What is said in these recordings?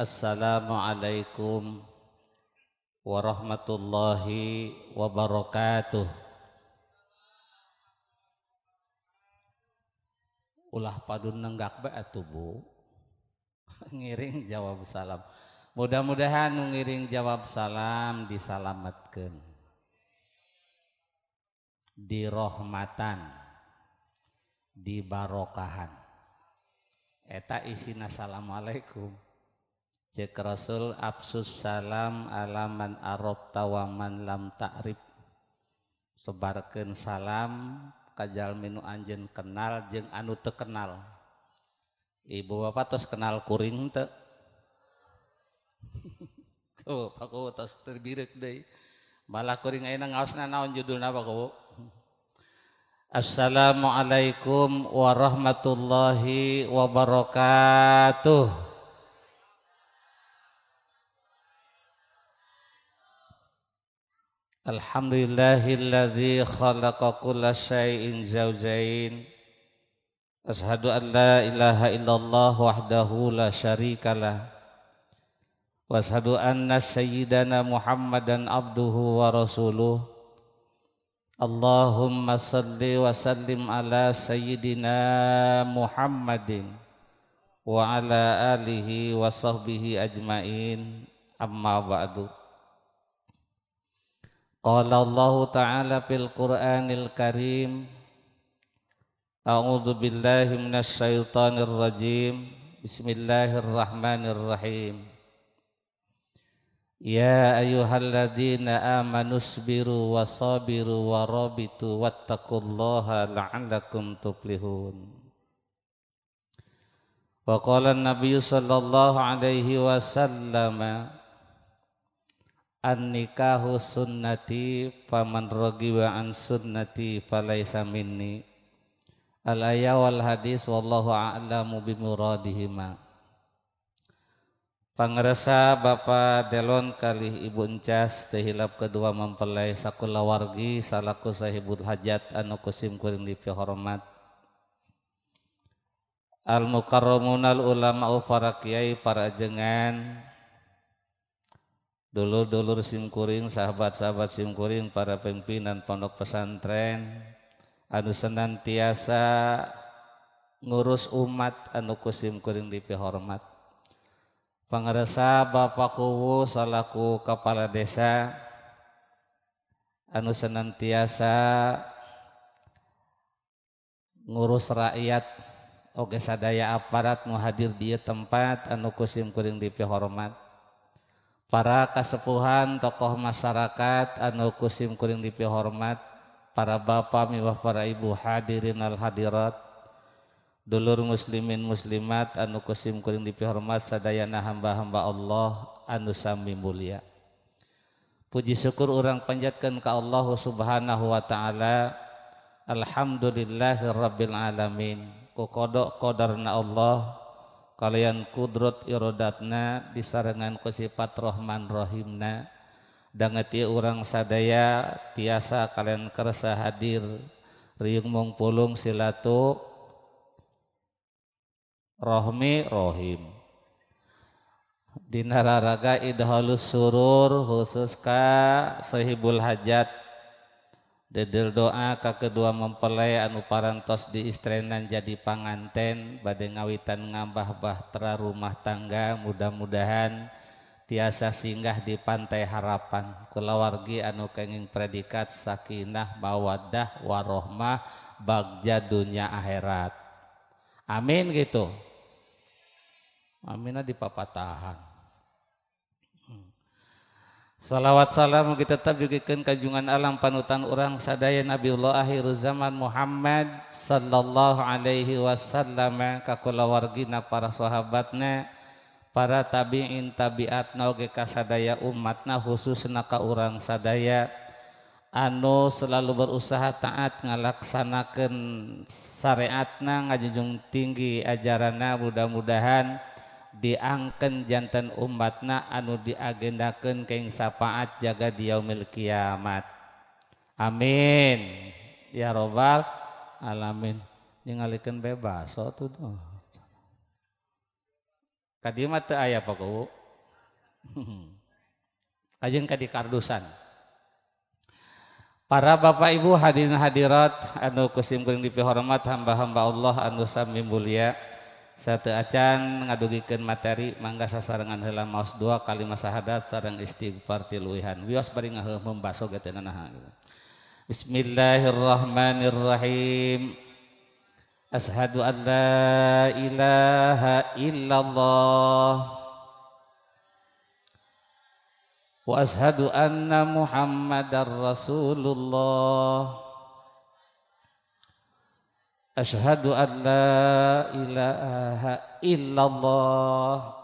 Assalamualaikum warahmatullahi wabarakatuh. Ulah padun nenggak bae atuh Bu. Ngiring jawab salam. Mudah-mudahan nu ngiring jawab salam disalametkeun. Dirohmatan, dibarokahan. Eta isina assalamualaikum. Cek Rasul afsus salam alaman arabta wa man lam ta'rif. Sebarkeun salam ka jalmi nu anjeun kenal jeung anu teu kenal. Ibu bapak tos kenal kuring teu? Tuh, Pak Kuwu tos terbireuk deui. Malah kuring ayeuna ngaosna naon judulna Pak Kuwu? Assalamualaikum warahmatullahi wabarakatuh. Alhamdulillahillazi khalaqa kulla syai'in zawjain. Ashhadu an la ilaha illallah wahdahu la syarikalah. Wa ashhadu anna sayyidana Muhammadan abduhu wa rasuluh. Allahumma salli wa sallim ala sayyidina Muhammadin wa ala alihi wa sahbihi ajmain. Amma ba'du. Qala Allah Ta'ala fil Qur'anil Karim. A'udzu billahi minasy syaithanir rajim. Bismillahirrahmanirrahim. Ya ayyuhalladzina amanu sabiru wasabiru warabitu wattaqullaha la'allakum tuflihun. Wa qala an-nabiy sallallahu alaihi wasallam an-nikahu sunnati faman raghiba an sunnati falaisa minni. Al-ayah wal hadis wallahu a'lamu bimuradihima. Pangersa Bapak Delon kalih Ibu Encas teu hilap kedua mempelai sakulawargi salaku sahibul hajat anu kusim kuring dipihormat. Al mukarramunal ulama para kiai para ajengan dulur-dulur simkuring, sahabat-sahabat simkuring, para pimpinan pondok pesantren anu senantiasa ngurus umat anu kusim kuring dipihormat. Pangersa Bapak Kuwu salaku kepala desa anu senantiasa ngurus rakyat oge sadaya aparat nu hadir di tempat anu kusim kuring dipihormat. Para kasepuhan tokoh masyarakat anu kusim kuring dipihormat, para bapak miwah para ibu hadirin al hadirat, dulur muslimin muslimat anu kusim kuring dipihormat sadayana hamba-hamba Allah anu sami mulia. Puji syukur urang panjatkeun ka Allah Subhanahu wa taala. Alhamdulillahirabbil alamin. Ku kodok kodarna Allah kalian kudrat irodatna disarengan ku sifat Rahman Rahimna danget ieu urang sadaya tiasa kalian kersa hadir riung mung pulung silatu rohmi rohim dina raraga idhalus surur khusus ka sahibul hajat dedel doa ka kedua mempelai anu parantos diistrenan jadi panganten bade ngawitan ngambah bahtera rumah tangga mudah-mudahan tiasa singgah di pantai harapan kulawargi anu kenging predikat sakinah mawaddah warohmah bagja dunya akhirat. Amin gitu. Aminah di papatahan. Salawat salam mugi tetap dugikeun ka junjungan alam panutan urang sadaya Nabiullah akhir zaman Muhammad sallallahu alaihi wasallam ka kulawargina para sahabatna para tabi'in tabiatna oge ka sadaya umatna khususna ka urang sadaya anu selalu berusaha taat ngalaksanakeun syariatna ngajunjung tinggi ajaranna mudah-mudahan diangken janten umatna anu diagendakeun keng syafaat jaga di yaumil kiamat. Amin ya robbal alamin. Ningalikeun bebas tuh. Ka dieu mah teu aya Pak Kuwu. Kajeng ka di kardusan. Para bapak ibu hadirin hadirat anu ku sim kuring dipihormat, hamba-hamba Allah anu sami mulia, sateu acan ngadugikeun materi, mangga sasarengan heula maos dua kalimat syahadat sareng istighfar tiluihan. Wios bari ngaheuh baso ge teu nanaha. Bismillahirrahmanirrahim. Ashadu an la ilaha illallah wa ashadu anna Muhammadar Rasulullah. Ashadu an la ilaha illallah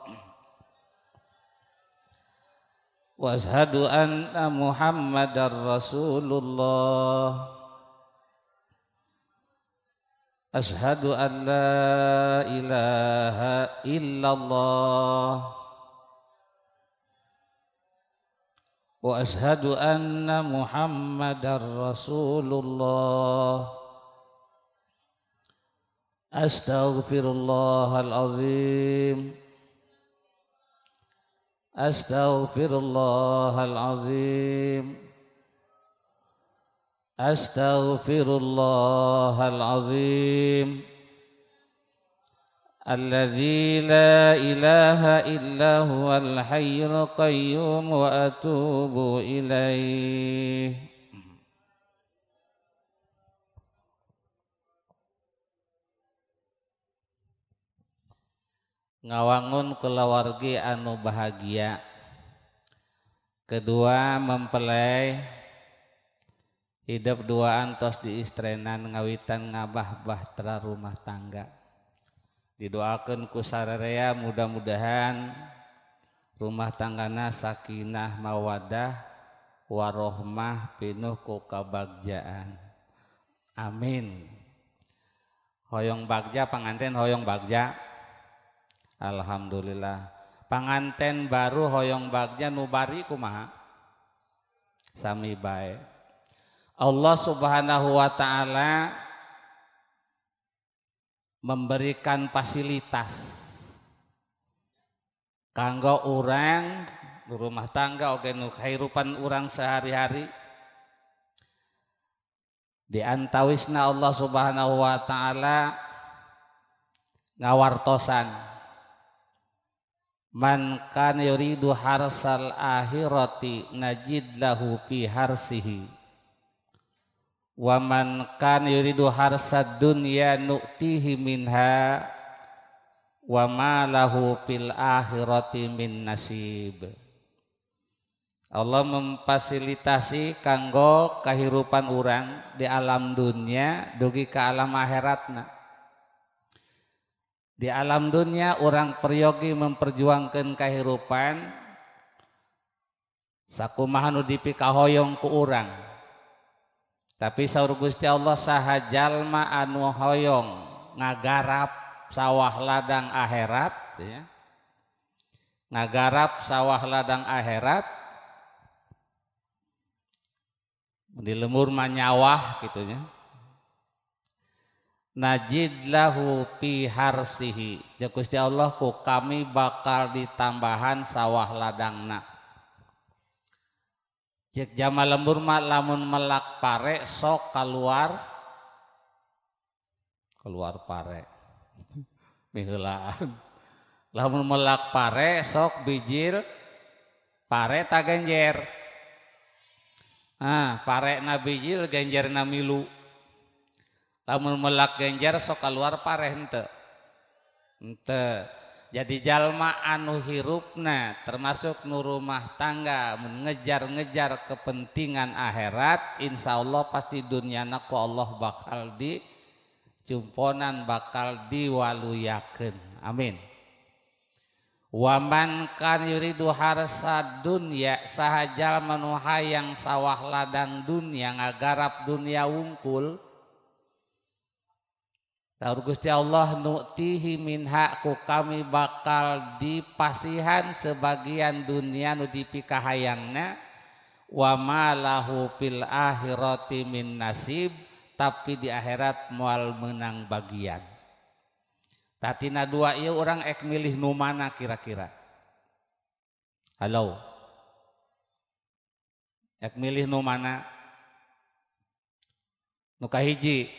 wa ashadu anna Muhammadar Rasulullah. Ashadu an la ilaha illallah wa ashadu anna Muhammadar Rasulullah. Astaghfirullahalazim. Astaghfirullahalazim. Astaghfirullahalazim. Allazi la ilaha illa huwal hayyul qayyum wa atubu ilaih. Ngawangun kulawargi anu bahagia. Kedua mempelai hidup duaan tos diistrenan ngawitan ngabah bahtera rumah tangga. Didoakeun ku sararea mudah-mudahan rumah tanggana sakinah mawadah warohmah pinuh ku kabagjaan. Amin. Hoyong bagja panganten, hoyong bagja. Alhamdulillah. Panganten baru hoyong bagja, nu bari kumaha? Sami bae. Allah Subhanahu wa taala memberikan fasilitas kanggo urang rumah tangga oge nu kahirupan urang sehari-hari. Di antawisna Allah Subhanahu wa taala ngawartosan, man kana yuridu harsal akhirati najid lahu fi harsihi wa man kana yuridu harsad dunya nu'tihi minha wa ma lahu fil akhirati min nasib. Allah memfasilitasi kanggo kahirupan urang di alam dunia dugi ka alam akhiratna. Di alam dunia urang peryogi memperjuangkan kahirupan sakumaha nu dipikahoyong ku urang. Tapi saur Gusti Allah, saha jalma anu hoyong ngagarap sawah ladang akhirat ya. Ngagarap sawah ladang akhirat di lemur mah nyawah gitu nya. Najid lahu fi harsihi. Ceuk Gusti Allah, ku kami bakal ditambahan sawah ladangna. Cek jama lembur mah lamun melak pare sok keluar keluar pare. Miheulaan. Lamun melak pare sok bijil pare ta genjer. Ah, pare na bijil, genjer na milu. Lamun melak genjer sok keluar pare henteu? Henteu. Jadi jalma anu hirupna termasuk nu rumah tangga mengejar-ngejar kepentingan akhirat, insya Allah pasti duniana ku Allah bakal di cumponan, bakal diwaluyakeun. Amin. Waman kan yuridu harsa dunya, saha jalma nu hayang sawah ladang dunia, ngagarap dunia wungkul. Saur Gusti Allah, nu'tihi minha, ku kami bakal dipasihan sebagian dunia nu dipikahayangna, wa ma lahu fil akhirati min nasib, tapi di akhirat moal menang bagian. Tah, tina dua ieu urang ek milih nu mana kira-kira? Halo, ek milih nu mana? Nu kahiji,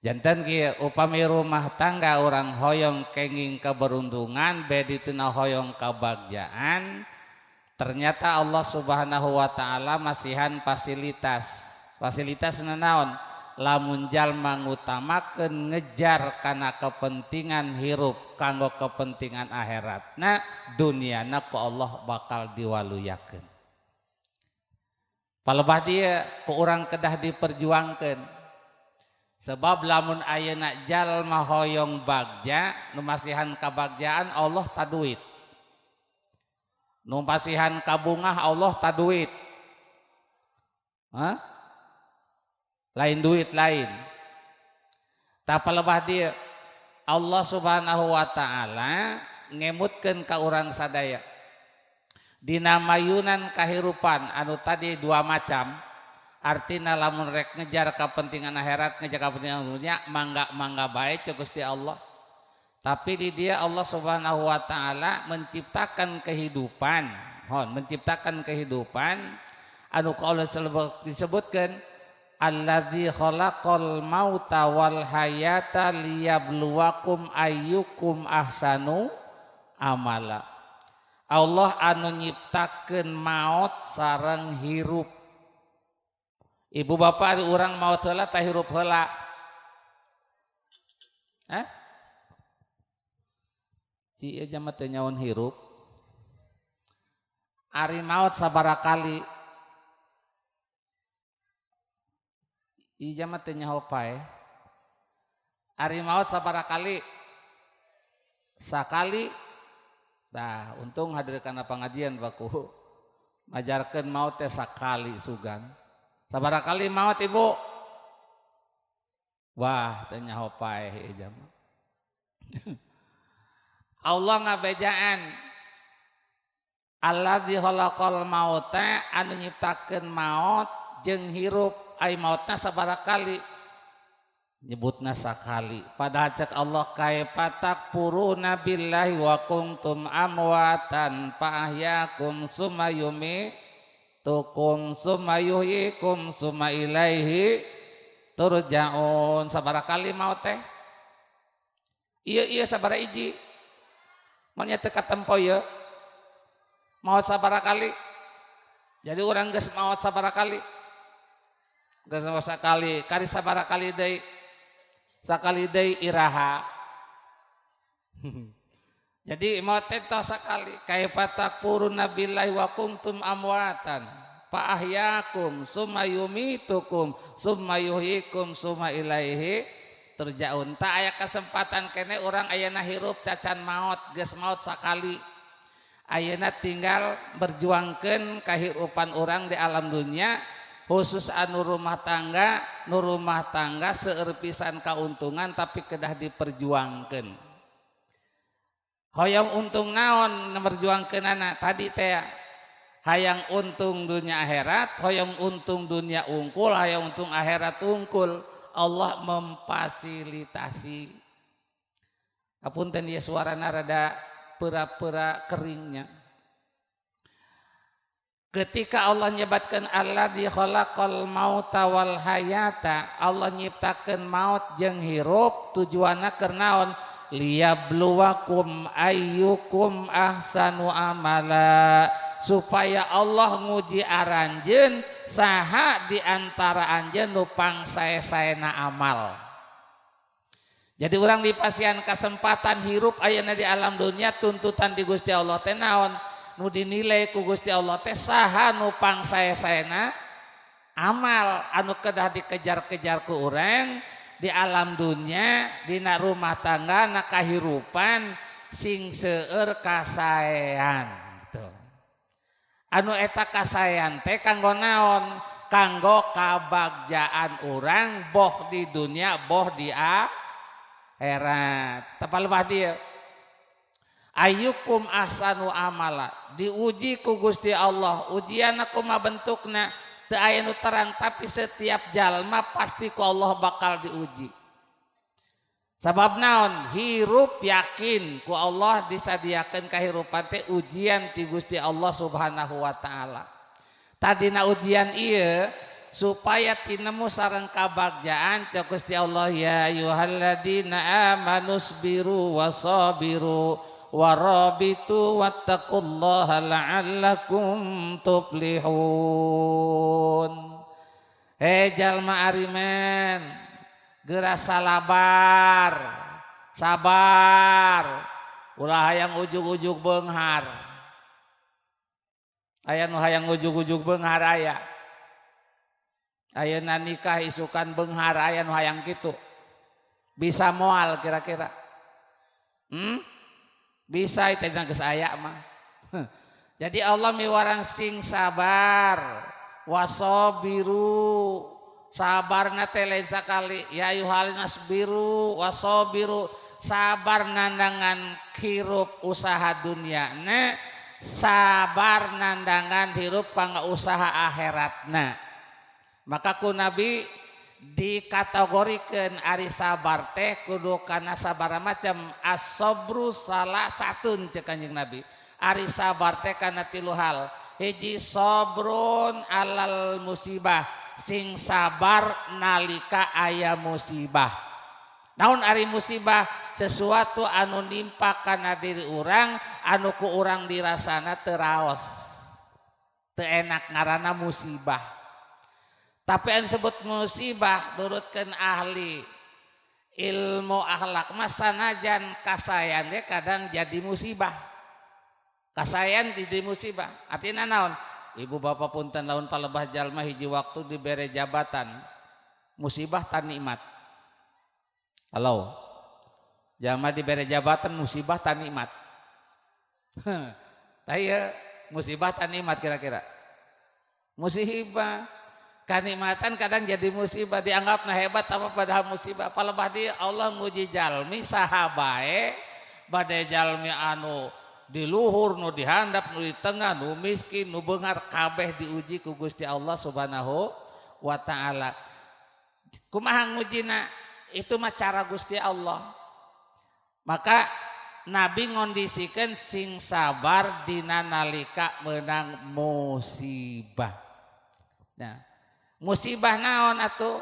janten kieu, upami rumah tangga urang hoyong kenging keberuntungan, bedi tina hoyong kebahagiaan, ternyata Allah Subhanahu wa Ta'ala masihan fasilitas. Fasilitas naon? Lamun jalma ngutamakeun ngejar kana kepentingan hirup kanggo kepentingan akhirat, nah, duniana ku Allah bakal diwaluyakeun. Palebah dia ku urang kedah diperjuangkeun, sebab lamun ayeuna jalma hoyong bagja, nu masihan kabagjaan Allah ta duit, nu masihan kabungah Allah ta duit. Hah? Lain duit, lain. Tah, palebah dia Allah Subhanahu wa Ta'ala ngemutkeun ka urang sadaya dina mayunan kahirupan anu tadi dua macam. Artinya lamun rek ngejar kepentingan akhirat, ngejar kepentingan dunia, mangga mangga baik cek Gusti Allah. Tapi di dia Allah Subhanahu wa Ta'ala menciptakan kehidupan, hon, menciptakan kehidupan anu ku Allah disebutkan allazi khalaqal mauta wal hayata liyabluwakum ayyukum ahsanu amala. Allah anu nyiptakeun maut sareng hirup. Ibu bapak, urang maut heula tah hirup heula? Hah? Si ieu jalma teu nyaon hirup. Ari maut sabaraha kali? Ieu jalma teu nyaho paeh. Ari maut sabaraha kali? Sakali. Dah, untung hadir kana pengajian baku. Majarkeun maut teh sakali sugan. Sabaraha kali maut, Ibu? Wah, teu nyaho paeh ieu jalma. Allah ngabejaan alladzi khalaqal mauta, anu nyiptakeun maut jeung hirup. Ai mautna sabaraha kali? Nyebutna sakali. Padahal cek Allah kaifa takfuruna billahi wa kuntum amwatan fa ahyakum summa yumitukum summa yuhyikum summa ilaihi turja'un. Sabaraha kali maut teh? Iya iya, sabaraha iji? Maunya teu katempo ye. Maut sabaraha kali? Jadi urang geus maut sabaraha kali? Geus maut sakali. Kari sabaraha kali deui? Sakali deui iraha? Jadi maut teh sakali. Kaifa takfuruna billahi wa kuntum amwatan fa ahyakum summa yumitukum summa yuhyikum summa ilaihi turja'un. Tak aya kesempatan kene urang ayeuna hirup cacan maut, geus maut sakali. Ayeuna tinggal berjuangkeun kahirupan urang di alam dunia, khusus anu rumah tangga. Nu rumah tangga seueur pisan kauntungan, tapi kedah diperjuangkeun. Hoyong untung naon merjuangkeun anak tadi teh? Hayang untung dunia akhirat, hoyong untung dunia unggul, hayang untung akhirat unggul. Allah memfasilitasi. Apunten ya, suara rada pura-pura keringnya. Ketika Allah nyebatkan alladzi khalaqal mauta wal hayata, Allah nyiptakeun maut jeung hirup tujuanna keur naon? Liyabluwakum ayyukum ahsanu amala, supaya Allah nguji aranjeun saha di antara anjeun nu pangsae-saena amal. Jadi urang dipasihan kesempatan hirup ayeuna di alam dunia, tuntutan di Gusti Allah teh naon? Nu dinilai ku Gusti Allah teh saha nu pangsae-saena amal. Anu kedah dikejar-kejar ku urang di alam dunia dina rumah tangga na kahirupan sing seueur kasaean gitu. Anu eta kasaean teh kanggo naon? Kanggo kabagjaan urang boh di dunia boh di akhirat. Tepal dia ayyukum ahsanu amala, diuji ku Gusti Allah. Ujian kumaha bentukna teu aya nu terang, tapi setiap jalma pasti ku Allah bakal diuji. Sabab naon? Hirup yakin ku Allah disadiakeun kahirupan teh ujian ti Gusti Allah Subhanahu wa taala. Tadina ujian ieu supaya tinemu sareng kabagjaan cek Gusti Allah, ya ayyuhalladzina amanusbiru wasabiru warabitu wattaqullaha la'allakum tuflihun. Hei jalma arimen, geura salabar, sabar, ulah hayang ujug-ujug beunghar. Aya nu hayang ujug-ujug beunghar aya. Ayeuna nikah isukan beunghar, aya nu hayang kitu. Bisa moal kira-kira? Bisa itu geus aya mah. Jadi Allah miwarang sing sabar, wasobiru. Sabarna teh lain sakali, ya ayyuhal nasbiru wasobiru, sabar nandangan hirup usaha dunia na, sabar nandangan hirup pangga usaha akhiratna. Maka ku Nabi dikategorikan ari sabar teh kudu kana sabara macam, asobru salah satun cek Kanjeng Nabi. Ari sabar teh kana tilu hal. Hiji, sobrun alal musibah, sing sabar nalika aya musibah. Naon ari musibah? Sesuatu anu nimpa kana diri urang anu ku urang dirasana teu raos, teu enak, ngaranna musibah. Tapi anu disebut musibah nurutkeun ahli ilmu akhlak mah, sanajan kasayan ge kadang jadi musibah. Kasayan jadi musibah artinya naon? Ibu bapak, punten, lamun palebah jalma hiji waktu dibere jabatan, musibah tan nikmat? Halo, jalma dibere jabatan, musibah tan nikmat? Tah, musibah tan nikmat kira-kira? Musibah. Kanikmatan kadang jadi musibah, dianggap nah hebat apa padahal musibah. Palebah di Allah nguji jalmi saha bae, bade jalmi anu di luhur, nu di handap, nu di tengah, nu miskin, nu beunghar, kabeh diuji ku Gusti Allah Subhanahu wa taala. Kumaha ngujina? Itu mah cara Gusti Allah. Maka Nabi ngondisikan sing sabar dina nalika menang musibah. Nah, musibah naon atuh?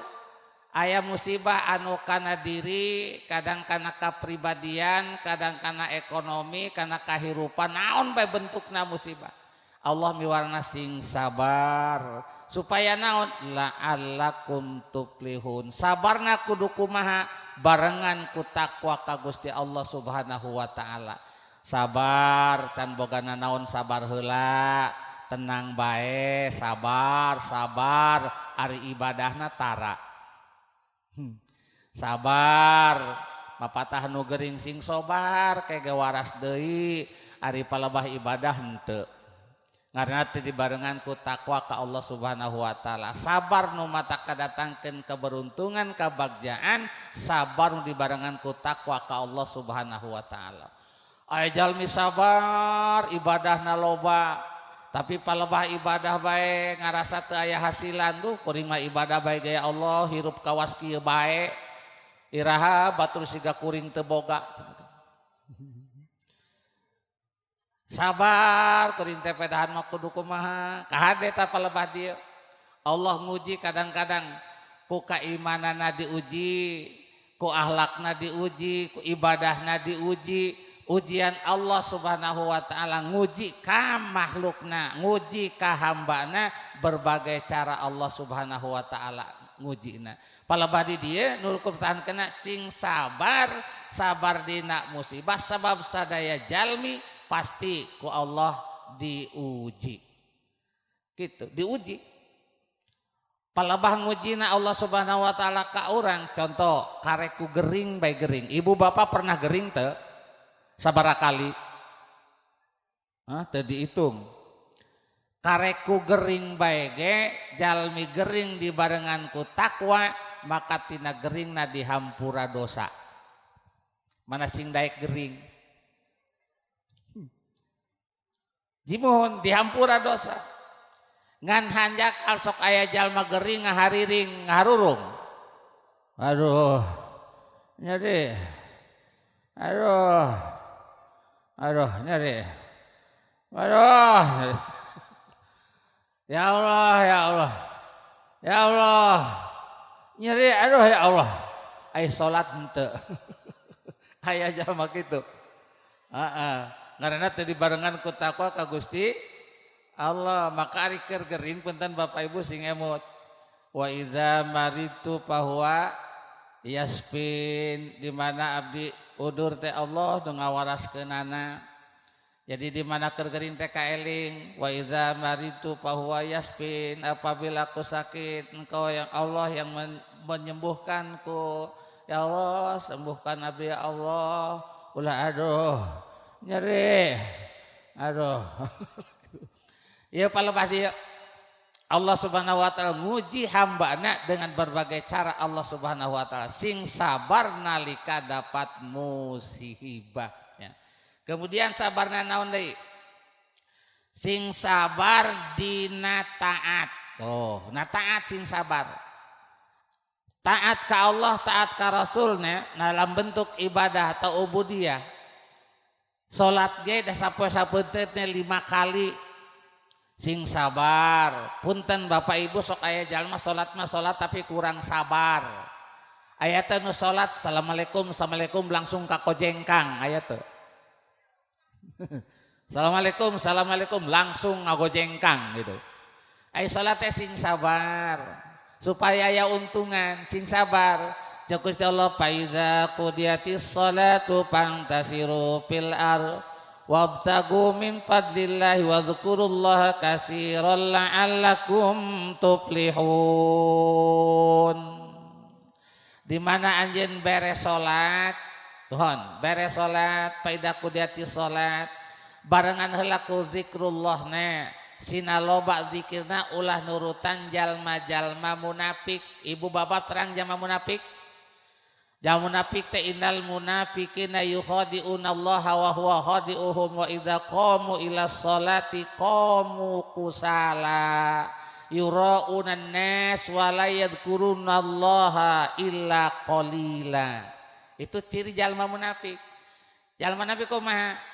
Aya musibah anu kana diri, kadang kana kapribadian, kadang kana ekonomi, kana kahirupan, naon bae bentukna musibah. Allah miwarna sing sabar supaya naon? La'allakum tuflihun. Sabarna kudu kumaha? Barengan ku takwa ka Gusti Allah Subhanahu wa taala. Sabar can boga naon, sabar heula, tenang bae, sabar, sabar, ari ibadahna tara. Sabar, mapatah nu gering sing sobar ke waras deui, ari palebah ibadah henteu. Karena teu dibarengan ku takwa ka Allah Subhanahu wa taala. Sabar nu mata kadatangkeun keberuntungan, kabagjaan, sabar nu dibarengan ku takwa ka Allah Subhanahu wa taala. Aya jalmi sabar, ibadahna loba, tapi palebah ibadah bae ngarasa teu aya hasilan. Duh, kuring mah ibadah bae gaya Allah, hirup kawas kieu bae. Iraha batur siga kuring teu boga. Sabar kuring teh pedahan mah kudu kumaha? Kahade ta palebah dieu. Allah nguji kadang-kadang ku kaimanana diuji, ku ahlakna diuji, ku ibadahna diuji. Ujian Allah Subhanahu wa taala nguji ka makhlukna, nguji ka hambana, berbagai cara Allah Subhanahu wa taala ngujina. Palebah di dieu nu tahan kena sing sabar, sabar dina musibah, sabab sadaya jalmi pasti ku Allah diuji. Gitu, diuji. Palebah ngujina Allah Subhanahu wa taala ka urang, contoh kareku gering bae gering. Ibu bapak pernah gering teu? Sabaraha kali? Hah, teu dihitung. Kareku gering bae ge, jalmi gering dibarengan ku takwa, maka tina geringna dihampura dosa. Mana sing daek gering? Jimuhun dihampura dosa. Ngan hanjakal sok aya jalma gering ngahariring, ngaharurung. Aduh, Nyeri. Aduh. Aduh, nyeri. Aduh. Ya Allah, ya Allah. Ya Allah. Nyeri, aduh, ya Allah. Ai salat henteu. Aya jalma kitu. Heeh. Ngaranna teu dibarengan ku takwa ka Gusti Allah. Maka ari keur gering, punten Bapak Ibu, sing emut. Wa idza maridtu fahuwa yasfin, di mana abdi udur teh Allah nu ngawaraskeunana. Jadi di mana keur gering teh kaeling, wa idza maridtu fahuwa yasfin, apabila aku sakit, Engkau yang Allah yang menyembuhkanku. Ya Allah, sembuhkan abdi, ya Allah. Ulah aduh, nyeri. Aduh. Ya palebah dia Allah Subhanahu wa Taala nguji hambana dengan berbagai cara. Allah Subhanahu wa Taala sing sabar nalika dapat musibah ya. Kemudian sabarna naon deui? Sing sabar dina taat. Oh, na taat sing sabar. Taat ke Allah, taat ke Rasulnya dalam bentuk ibadah atau ubudiyah. Salat ge da sapoe sapeunteutna lima kali, sing sabar. Punten Bapak Ibu, sok aya jalma salat mah salat tapi kurang sabar. Aya teh nu salat, assalamualaikum, assalamualaikum, langsung ka kojengkang. Aya teh assalamualaikum, assalamualaikum, langsung ngagojengkang gitu. Aya salat teh sing sabar supaya aya untungan, sing sabar. Cek Gusti Allah, faidza qudiyatis salatu fantasyiru fil ard wabtagu min fadlillahi wadhkurullaha katsiran la'allakum tuflihun. Di mana anjeun beres salat, Tuhan, beres salat, faidza qudiyatis salat, barengan heula ku zikrullah na. Sina loba zikirna, ulah nurutan jalma-jalma munafik. Ibu bapak terang jalma munafik? Jalma munafik teh innal munafiqina yukhadi'una Allah wa huwa khadi'uhum wa idza qamu ila sholati qamu kusala yura'una nas wa la yadhkuruna Allah illa qalila. Itu ciri jalma munafik. Jalma munafik kumaha?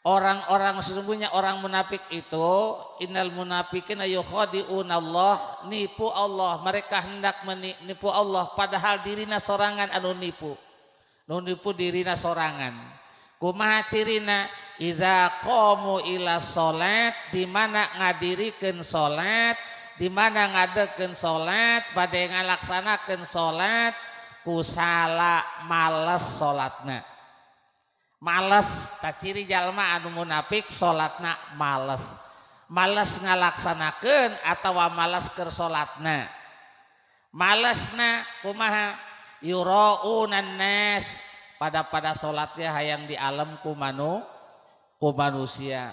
Orang-orang sesungguhnya orang munafik itu innal munafiqina yukhadi'una Allah, nipu Allah, mereka hendak menipu Allah padahal dirina sorangan anu nipu. Nu nipu dirina sorangan. Kumaha cirina? Iza qamu ila salat, di mana ngadirikeun salat, di mana ngadekeun salat, bade ngalaksanakeun salat, kusala, males salatna. Males. Tak ciri jalma anu munafik salatna males, males ngalaksanakeun atawa males keur salatna. Malesna kumaha? Yura'unan nas, pada pada salatnya hayang di alam ku manusia.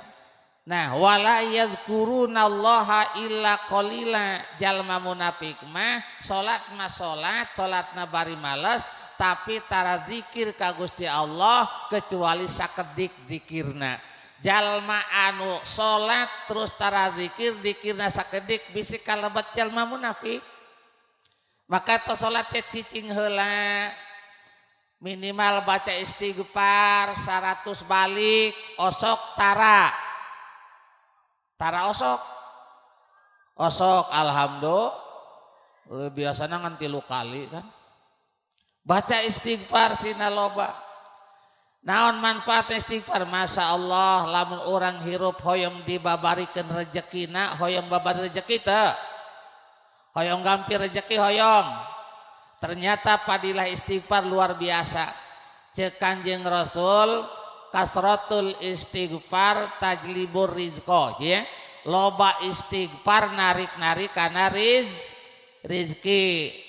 Nah, wala yadhkurunallaha illa qalila. Jalma munafik mah salat mah salat, salatna bari males, tapi tara zikir ka Gusti Allah kecuali sakedik zikirna. Jalma anu salat terus tara zikir, zikirna sakedik, bisi kalebet jalma munafik. Maka to salat teh cicing heula, minimal baca istighfar 100 balik. Osok tara? Tara osok? Osok, alhamdulillah. Biasanya ngan 3 kali kan. Baca istighfar sina loba. Naon manfaatnya istighfar? Masya Allah, lamun orang hirup hoyong dibabarikeun rezekina, hoyong babari rezeki teu? Hoyong gampir rezeki, hoyong? Ternyata padilah istighfar luar biasa. Cek Kanjeng Rasul, kasratul istighfar tajlibur rizqo, ya. Loba istighfar narik-narik karena rizki.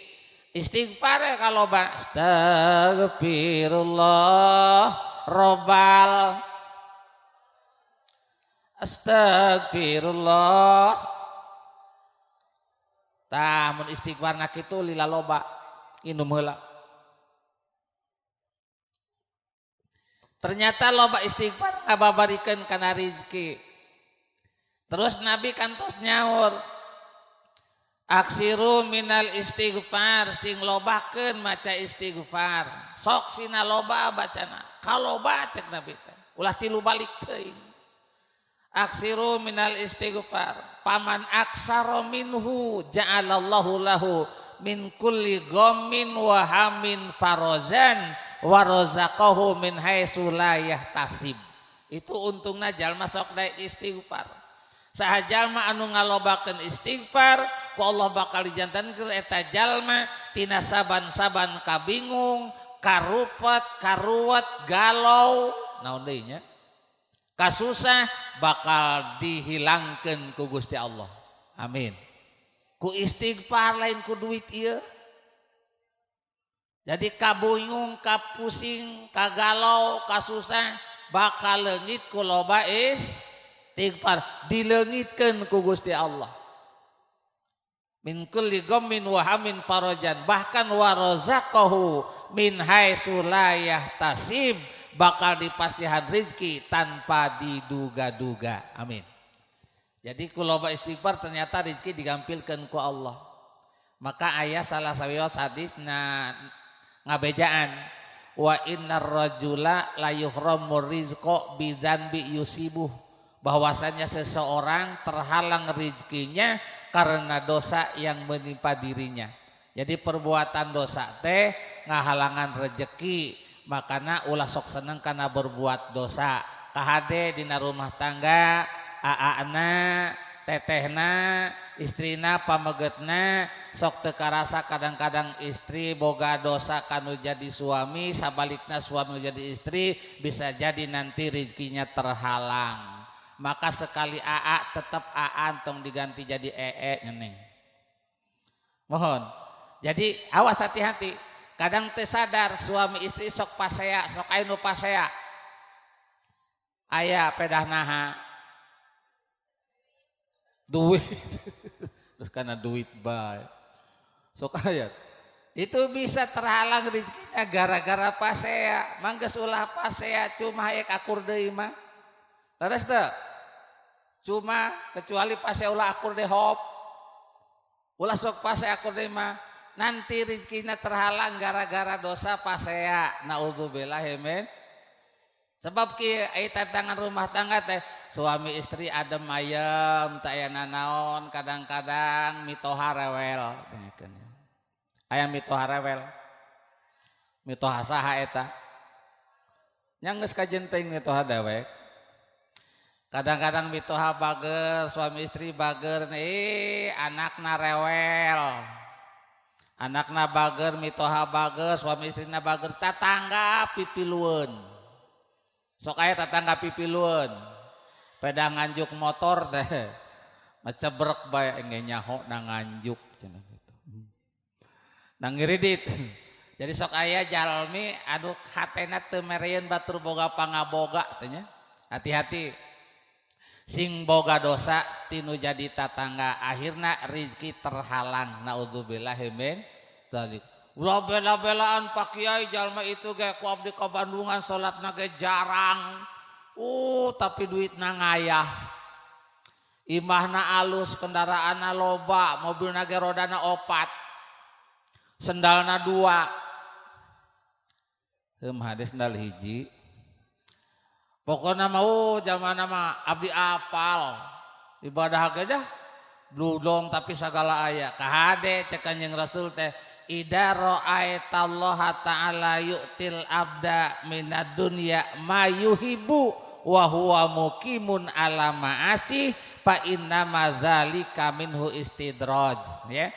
Istighfar ya kalau astagfirullah robbal astagfirullah. Tah, mun istighfar nak itu lila loba, inum heula. Ternyata loba istighfar ngababarikeun kana rizki. Terus Nabi kantos nyaur. Aksiru minal istighfar, sing lobakeun maca istighfar. Sok sina loba bacana. Kaloba cek Nabi teh. Ulah tilu balik teuing. Aksiru minal istighfar. Paman aksaro minhu ja'alallahu lahu min kulli ghammin wa hamin farazan wa razaqahu min haitsu la yahtasib. Itu untungna jalma sok daek istighfar. Saha jalma anu ngalobakeun istighfar, ku Allah bakal dijantankeun eta jalma tina saban-saban kabingung, karupet, karuwet, galau, naon deui nya? Kasusah bakal dihilangkeun ku Gusti Allah. Amin. Ku istighfar, lain ku duit ieu. Jadi kabingung, kapusing, kagalau, kasusah bakal leungit ku loba istighfar, dileungitkeun ku Gusti Allah. Min kulli ghammin wa hamin farajan, bahkan wa razaqahu min haitsu la yahtasib, bakal dipasihan rezeki tanpa diduga-duga. Amin. Jadi ku loba istighfar ternyata rezeki digampilkeun ku Allah. Maka aya salah sawios hadis na ngabejaan, wa innar rajula la yuhramu rizqa bidzanbi yusibuh, bahwasanya seseorang terhalang rezekinya karena dosa yang menimpa dirinya. Jadi perbuatan dosa teh ngahalangan rezeki, makana ulah sok seneng karena berbuat dosa. Kahade dina rumah tangga, aana, tetehna, istrina, pamegetna sok teu karasa, kadang-kadang istri boga dosa kanu jadi suami, sabalikna suami jadi istri, bisa jadi nanti rezekinya terhalang. Maka sekali AA tetap AA, tong diganti jadi ee nyeneng. Mohon. Jadi awas, hati-hati. Kadang teu sadar suami istri sok pasea, sok aya nu pasea. Aya pedah naha? Duit. Terus karena duit bae. Sok aya. Itu bisa terhalang rezekinya gara-gara pasea. Mangges ulah pasea, cuma hayek akur deui mah. Leres teu? Cuma kecuali pasea ulah akur deh hop. Ulah sok pasea akur deui mah. Nanti rezekinya terhalang gara-gara dosa pasea. Naudzubillah min. Sebab ki aya tantangan rumah tangga teh, suami istri adem ayem teu aya nanaon, kadang-kadang mitoha rewel. Aya mitoha rewel. Mitoha saha eta? Nya geus kajen teuing mitoha dewek. Kadang-kadang mitoha bager, suami istri bager, nih anakna rewel. Anakna bager, mitoha bager, suami istrina bager, tetangga pipilueun. Sok aya tetangga pipilueun. Pedah nganjuk motor teh. Ngecebrek bae, engge nyaho na nganjuk cenah gitu. Nang ngiridit. Jadi sok aya jalmi anu hatena teu mereun batur boga pangaboga teh nya. Hati-hati. Sing boga dosa tinu jadi tatangga, akhirna rizki terhalang. Naudzubillah min dzalik. Ulah bela-belaan, Pak Kiai, jalma itu ge ku abdi ka Bandungan salatna ge jarang. Tapi duitna ngayah. Imahna alus, kendaraanna loba, mobilna ge rodana opat. Sendalna dua. Heuh hade sendal hiji. Pokoknya mau zaman mah abdi apal. Ibadah ge dah bludong tapi segala aya. Kahade cek Kanjeng Rasul teh, idza ra'aitallaha ta'ala yu'til abda minad dunya ma yuhibbu wa huwa muqimun ala ma'asi fa inna ma zalika minhu istidraj, ya.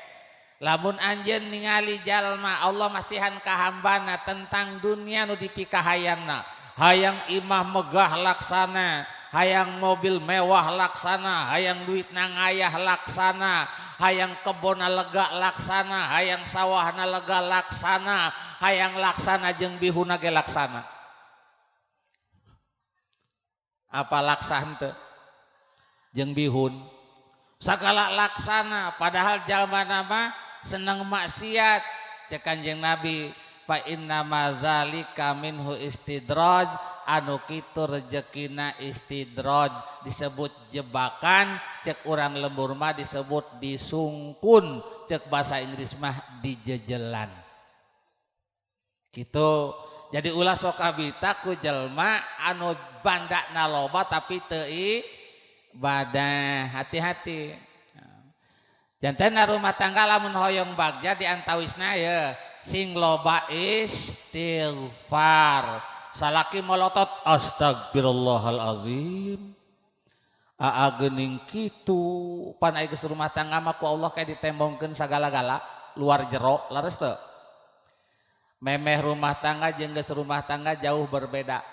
Lamun anjeun ningali jalma Allah masihan ka hambana tentang dunia nu dipikahayangna, hayang imah megah laksana, hayang mobil mewah laksana, hayang duit ngayah laksana, hayang kebona lega laksana, hayang sawahna lega laksana, hayang laksana jeung bihuna ge laksana. Apa laksa henteu? Jeung bihun. Sagala laksana, padahal jalma nama seneng maksiat. Cek Kanjeng Nabi, fa inna ma zalika minhu istidraj. Anu kitu rezekina istidraj, disebut jebakan. Cek urang lembur mah disebut disungkun, cek bahasa Inggris mah dijejelan gitu. Jadi ulah sok kabita ku jelma anu banda loba tapi teu ibadah. Hati-hati. Janten rumah tangga lamun hoyong bagja, di antawisna ya sing loba istighfar. Salaki molotot, "Astagfirullahalazim, aa geuning kitu." Pan aya geus rumah tangga mah ku Allah kayak ditembongkeun sagala-gala luar jero. Leres teu? Memeh rumah tangga jeung geus rumah tangga jauh berbeda.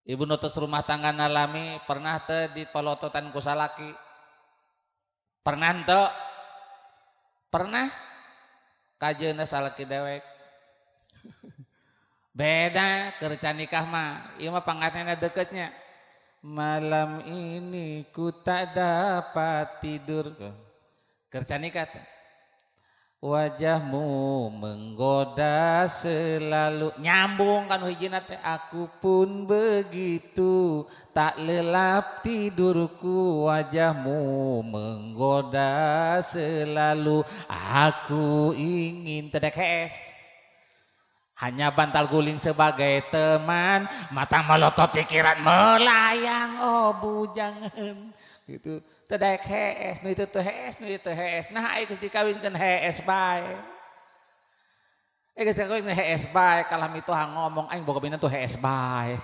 Ibu nu tos rumah tangga nalami, pernah teu dipolototan ku salaki? Pernah teu? Pernah? Kajeuna salaki dewek beda. Kerja nikah mah ieu mah pangantenna deketnya. "Malam ini ku tak dapat tidur." Kerja nikah teh. "Wajahmu menggoda selalu." Nyambung kan hijina teh. "Aku pun begitu, tak lelap tidurku, wajahmu menggoda selalu, aku ingin." Tedek hees, hanya bantal guling sebagai teman, mata melotot, pikiran melayang. Oh bujangan gitu, tedek hees nu itu teu hees, nu itu hees. Nah, geus dikawinkeun hees bae. Eh, geus dikawinkeun hees bae. Kalah mitoha ngomong, "Aing boga minantu hees bae."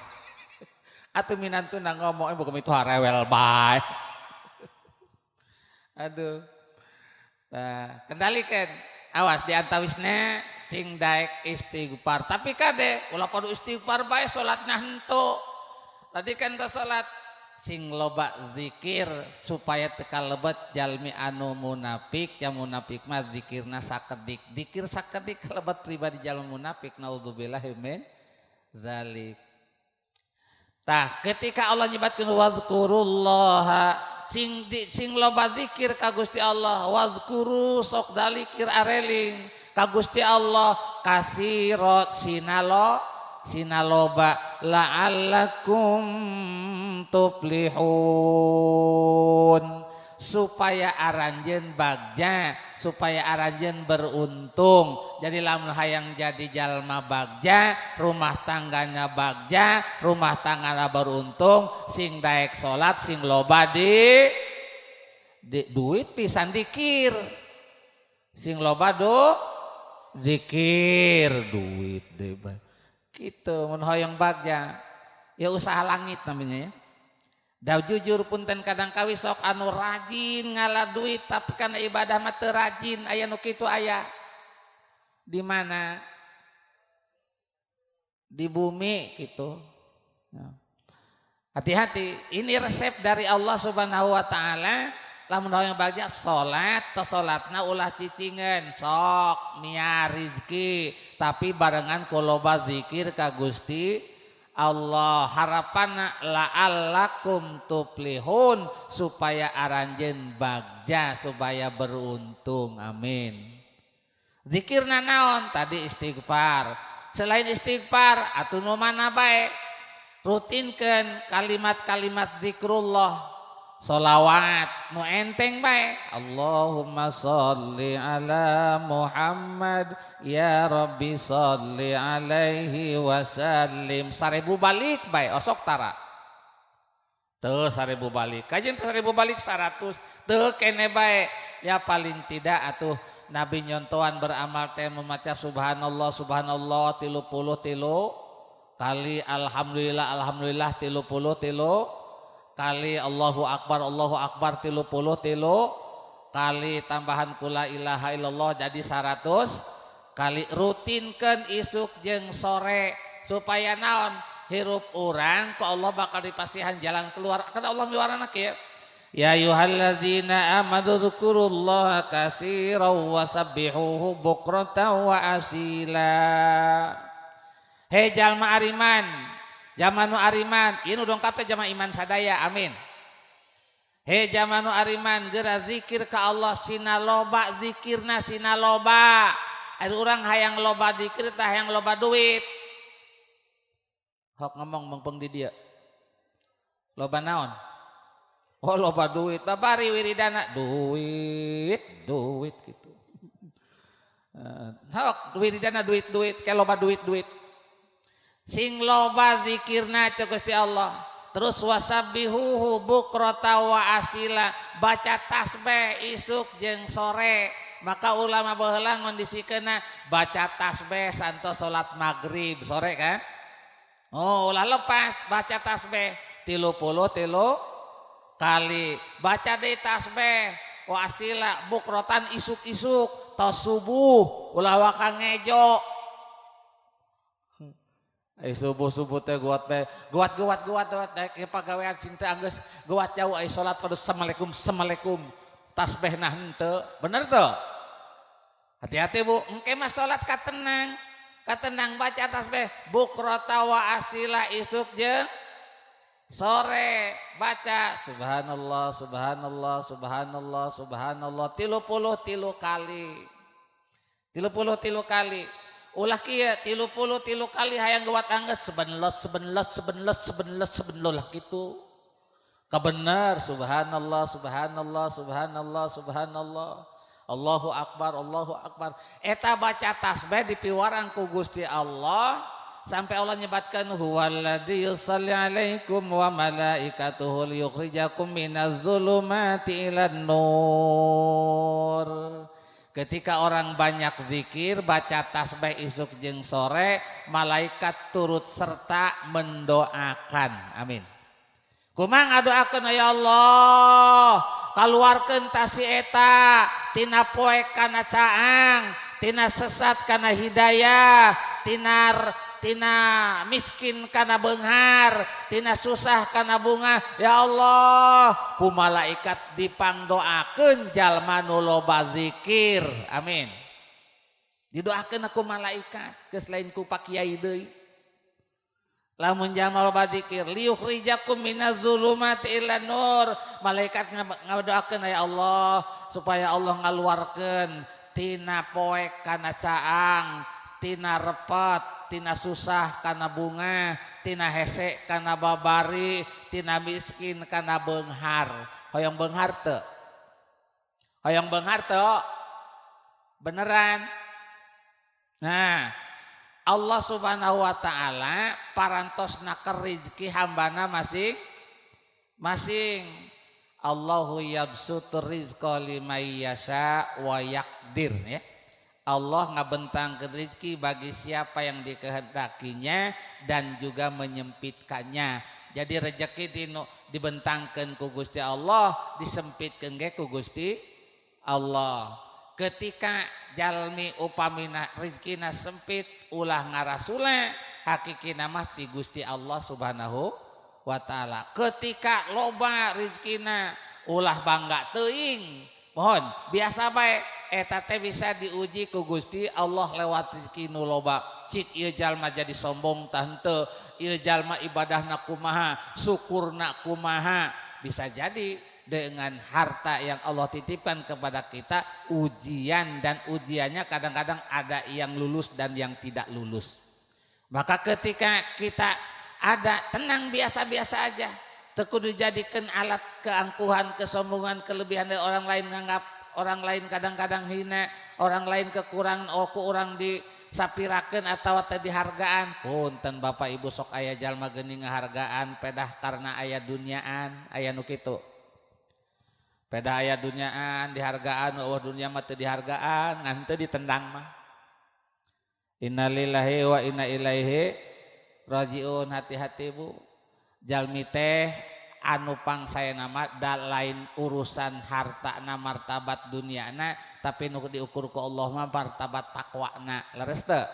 Atuh minantuna ngomong, "Aing boga mitoha rewel bae." Aduh. Nah, kendalikan. Awas, di antawisna sing daek istighfar. Tapi kade ulah kudu istighfar bae, salatna henteu. Tadi kan ke salat sing loba zikir supaya teu kalebet jalmi anu munafik. Ya, munafik mah zikirna sakedik, dikir sakedik kalebet pribadi jalmi munafik, naudzubillah min zalik. Tah, ketika Allah nyebatkeun wazkurullaha, sing di, sing loba zikir ka Gusti Allah. Wazkuru, sok dalikir areling ka Gusti Allah, kasirot, sinalo sinaloba, la'allakum tuflihun, supaya aranjeun bagja, supaya aranjeun beruntung. Jadi lamun hayang jadi jalma bagja, rumah tangganya bagja, rumah tanggana beruntung, sing daek salat, sing loba di duit pisan dikir, sing loba do zikir, duit deh gitu. Mun hoyong bagja ya usaha langit namanya ya. Da jujur punten, kadang kawi sok anu rajin ngala duit tapi kana ibadah mah teu rajin. Aya nu kitu, aya. Di mana? Di bumi gitu. Nah. Hati-hati, ini resep dari Allah Subhanahu wa taala. Lamun hoyong bagja salat, tos salatna ulah cicingan, sok mia rizki, tapi barengan ku loba zikir ka Gusti Allah. Harapan la'allakum tuflihun, supaya aranjeun bagja, supaya beruntung. Amin. Zikirna naon tadi? Istighfar. Selain istighfar atuh nu mana bae, rutinkan kalimat-kalimat zikrullah, solawat nu enteng bae. Allahumma salli ala Muhammad, ya Rabbi salli alaihi wasallim, 1000 balik bae osok tara teu 1000 balik, kajian 1000 balik 100 teu kene bae. Ya paling tidak atuh Nabi nyontohan beramal teh membaca subhanallah subhanallah 33 kali, alhamdulillah alhamdulillah 33 kali, Allahu akbar Allahu akbar 33 kali, tambahan ku la ilaha illallah jadi 100 kali. Rutinkan isuk jeng sore supaya naon? Hirup orang ku Allah bakal dipasihan jalan keluar karena Allah miwarana kieu. Ya ayyuhalladzina amanu dzkurullaha katsiran wa sabbihuhu bukratan wa asila. Hei jalma ariman, jalma nu ariman, ieu nu dongkap teh jalma iman sadaya, amin. Hei jalma nu ariman, geura zikir ka Allah sina loba, zikirna sina loba. Ari urang hayang loba zikir tah hayang loba duit. Hok ngomong mengpeng di dia. Loba naon? Oh, loba duit. Babari wiridana duit, duit gitu. Hok wiridana duit duit, kayak loba duit duit. Sing loba zikirna cek Gusti Allah. Terus wasabbihuhu bukrata wa asila, baca tasbih isuk jeung sore. Maka ulama baheula ngondisikeunna baca tasbih santos salat maghrib sore kan. Oh, ulah lepas baca tasbih 33 kali. Baca deui tasbih wa asila bukrotan isuk-isuk tos subuh, ulah waka ngejo. Ai subuh-subuh teh guat teh guat guat guat guat daek ke pagawean sing teu anggeus guat jauh, ai salat pada assalamualaikum assalamualaikum, tasbih nah henteu. Bener teu? Hati-hati, Bu, engke mah salat katenang katenang baca tasbih bukrota wa asila, isuk jeung sore baca subhanallah subhanallah subhanallah subhanallah 33 kali, 33 kali. Ulah kieu, 33 kali hayang gewat anggeus sebenlos sebenlos sebenlos sebenlos sebenlos lah gitu. Kabenar subhanallah subhanallah subhanallah subhanallah, Allahu akbar, Allahu akbar. Eta baca tasbih dipiwarang ku Gusti Allah sampai Allah nyebatkan huwallazi yusalli alaikum wa malaikatuhu liyukhrijakum minaz zulumati ilan nur. Ketika orang banyak zikir, baca tasbih isuk jeung sore, malaikat turut serta mendoakan. Amin. Kumaha ngadoakeun? Ya Allah, kaluarkeun tah si eta tina poek kana caang, tina sesat kana hidayah, tina tina miskin kana beunghar, tina susah kana bungah. Ya Allah, ku malaikat dipangdoakeun jalma nu loba zikir. Amin. Didoakeun ku malaikat, geus lain ku pak kiai deui. Lamun jalma loba zikir, liyukhrijakum minaz zulumati ila nur. Malaikat ngadoakeun, ya Allah, supaya Allah ngaluarkeun tina poek kana caang, tina repot, tina susah kana bungah, tina hese kana babari, tina miskin kana beunghar. Hoyong beunghar teu? Hoyong beunghar teu? Beneran? Nah, Allah Subhanahu wa taala parantos naker rezeki hambana masing masing. Allahu yabsutur rizqa liman yasha wa yaqdir ya. Allah ngabentang rezeki bagi siapa yang dikehendakinya dan juga menyempitkannya. Jadi rezeki dinu dibentangkan ku Gusti Allah, disempitkan ge ku Gusti Allah. Ketika jalmi upamina rezekina sempit, ulah ngarasula, hakikina mah ti Gusti Allah Subhanahu wa taala. Ketika loba rezekina, ulah bangga teuing. Mohon biasa bae, eta teh bisa diuji ku Gusti Allah lewat rezeki nu loba. Cik ieu jalma jadi sombong tah henteu, ieu jalma ibadahna kumaha, syukurna kumaha. Bisa jadi dengan harta yang Allah titipkan kepada kita ujian, dan ujiannya kadang-kadang ada yang lulus dan yang tidak lulus. Maka ketika kita ada tenang, biasa-biasa aja. Teu kudu dijadikan alat keangkuhan, kesombongan, kelebihan dari orang lain, nganggap orang lain kadang-kadang hina, orang lain kekurangan, oh ku orang disapirakeun atau teu dihargaan. Punten, Bapak Ibu, sok aya jalma geuning ngahargaan pedah karena aya duniaan, aya nu kitu. Pedah aya duniaan dihargaan, oh dunia mah teu dihargaan, ngan teu ditendang mah. Innalillahi wa inna ilaihi rajiun. Hati-hati, Bu. Jalmi teh anu pangsaena mah da lain urusan harta na, martabat duniana, tapi nu diukur ku Allah mah martabat takwana. Leres teu?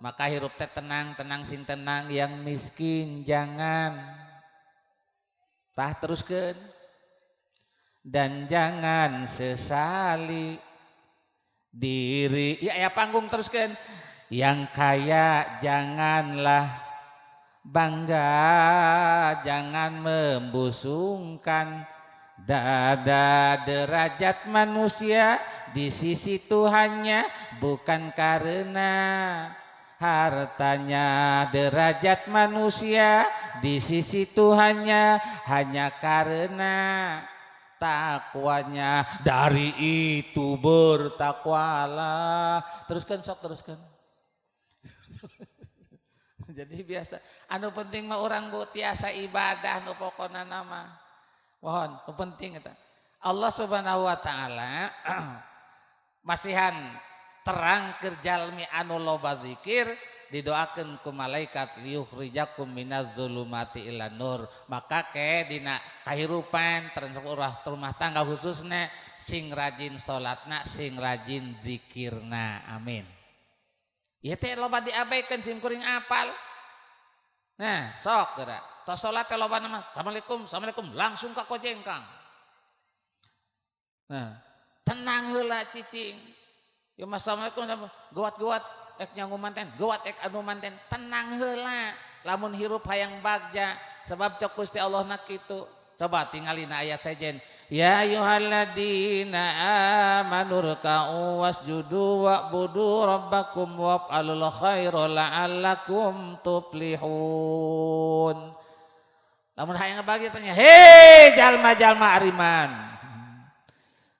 Maka hirup teh tenang, tenang, sing tenang. Yang miskin jangan tah teruskeun dan jangan sesali diri ya, ya panggung teruskan. Yang kaya janganlah bangga, jangan membusungkan dada. Derajat manusia di sisi Tuhannya bukan karena Hartanya, derajat manusia di sisi Tuhannya hanya karena takwanya. Dari itu bertakwalah. Teruskan sok, teruskan. Jadi biasa, anu penting mah urang bu tiasa ibadah, nu pokona nama mohon nu penting eta. Allah Subhanahu wa Taala masihan terang keur jalmi anu loba zikir, didoakan ku malaikat liyukhrijakum minaz zulumati ila nur. Maka ke dina kahirupan termasuk rumah tangga khususnya, sing rajin salatna, sing rajin zikirna. Amin. Ieu teh loba diabaikan, sim kuring apal. Nah, sok geura tos salat teh loba nama, "Assalamualaikum, assalamualaikum," langsung ka kojengkang. Nah, tenang heula, cicing. Ya, assalamualaikum, gewat-gewat ek nyangu manten, gewat ek anu manten, tenang heula. Lamun hirup hayang bagja, sebab cok Gusti Allah nak kitu. Coba tingalina ayat sejen. Ya ayyuhalladzina amanu rka'u wasjudu wa'budu rabbakum waf'alul khaira la'allakum tuflihun. Lamun hayang bagja tanya, "Hei jalma-jalma ariman.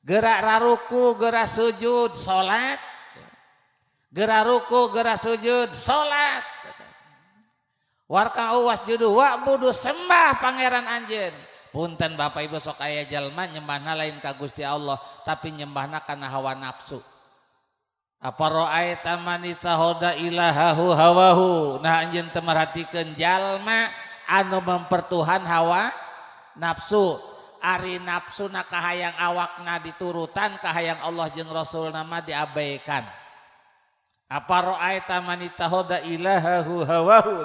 Gerak raruku, gerak sujud, salat. Gerak ruku, gerak sujud, salat. Warka'u wasjudu wa'budu, sembah pangeran anjeun." Punten Bapak Ibu, sok aya jalma nyembahna lain ka Gusti Allah, tapi nyembahna kana hawa nafsu. Apa ra'aita man ittakhadha ilahahu hawahu. Nah, anjeun teu merhatikeun jalma anu mempertuhan hawa nafsu. Ari nafsu na kahayang awakna diturutan, kahayang Allah jeung Rasul nama diabaikan. Apa ra'aita man ittakhadha ilahahu hawahu.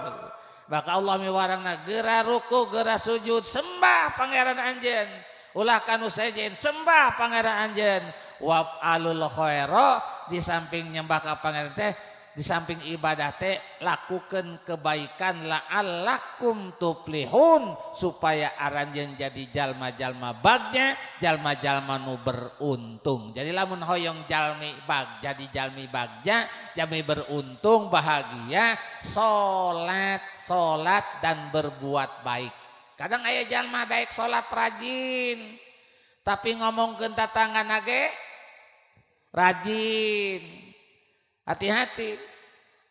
Maka Allah miwarangna gera ruku, gera sujud, sembah pangeran anjeun. Ulah kanu sejen, sembah pangeran anjeun. Waf'alul khaira, di samping nyembah ka pangeran teh, di samping ibadah teh lakukan kebaikan, la'allakum tuflihun, supaya aranjeun jadi jalma-jalma bagja, jalma-jalma nu beruntung. Jadi lamun hoyong jalmi bag jadi jalmi bagja, jalmi beruntung, bahagia, salat, salat dan berbuat baik. Kadang aya jalma baik, salat rajin, tapi ngomongkeun tatangga ge rajin. Hati-hati.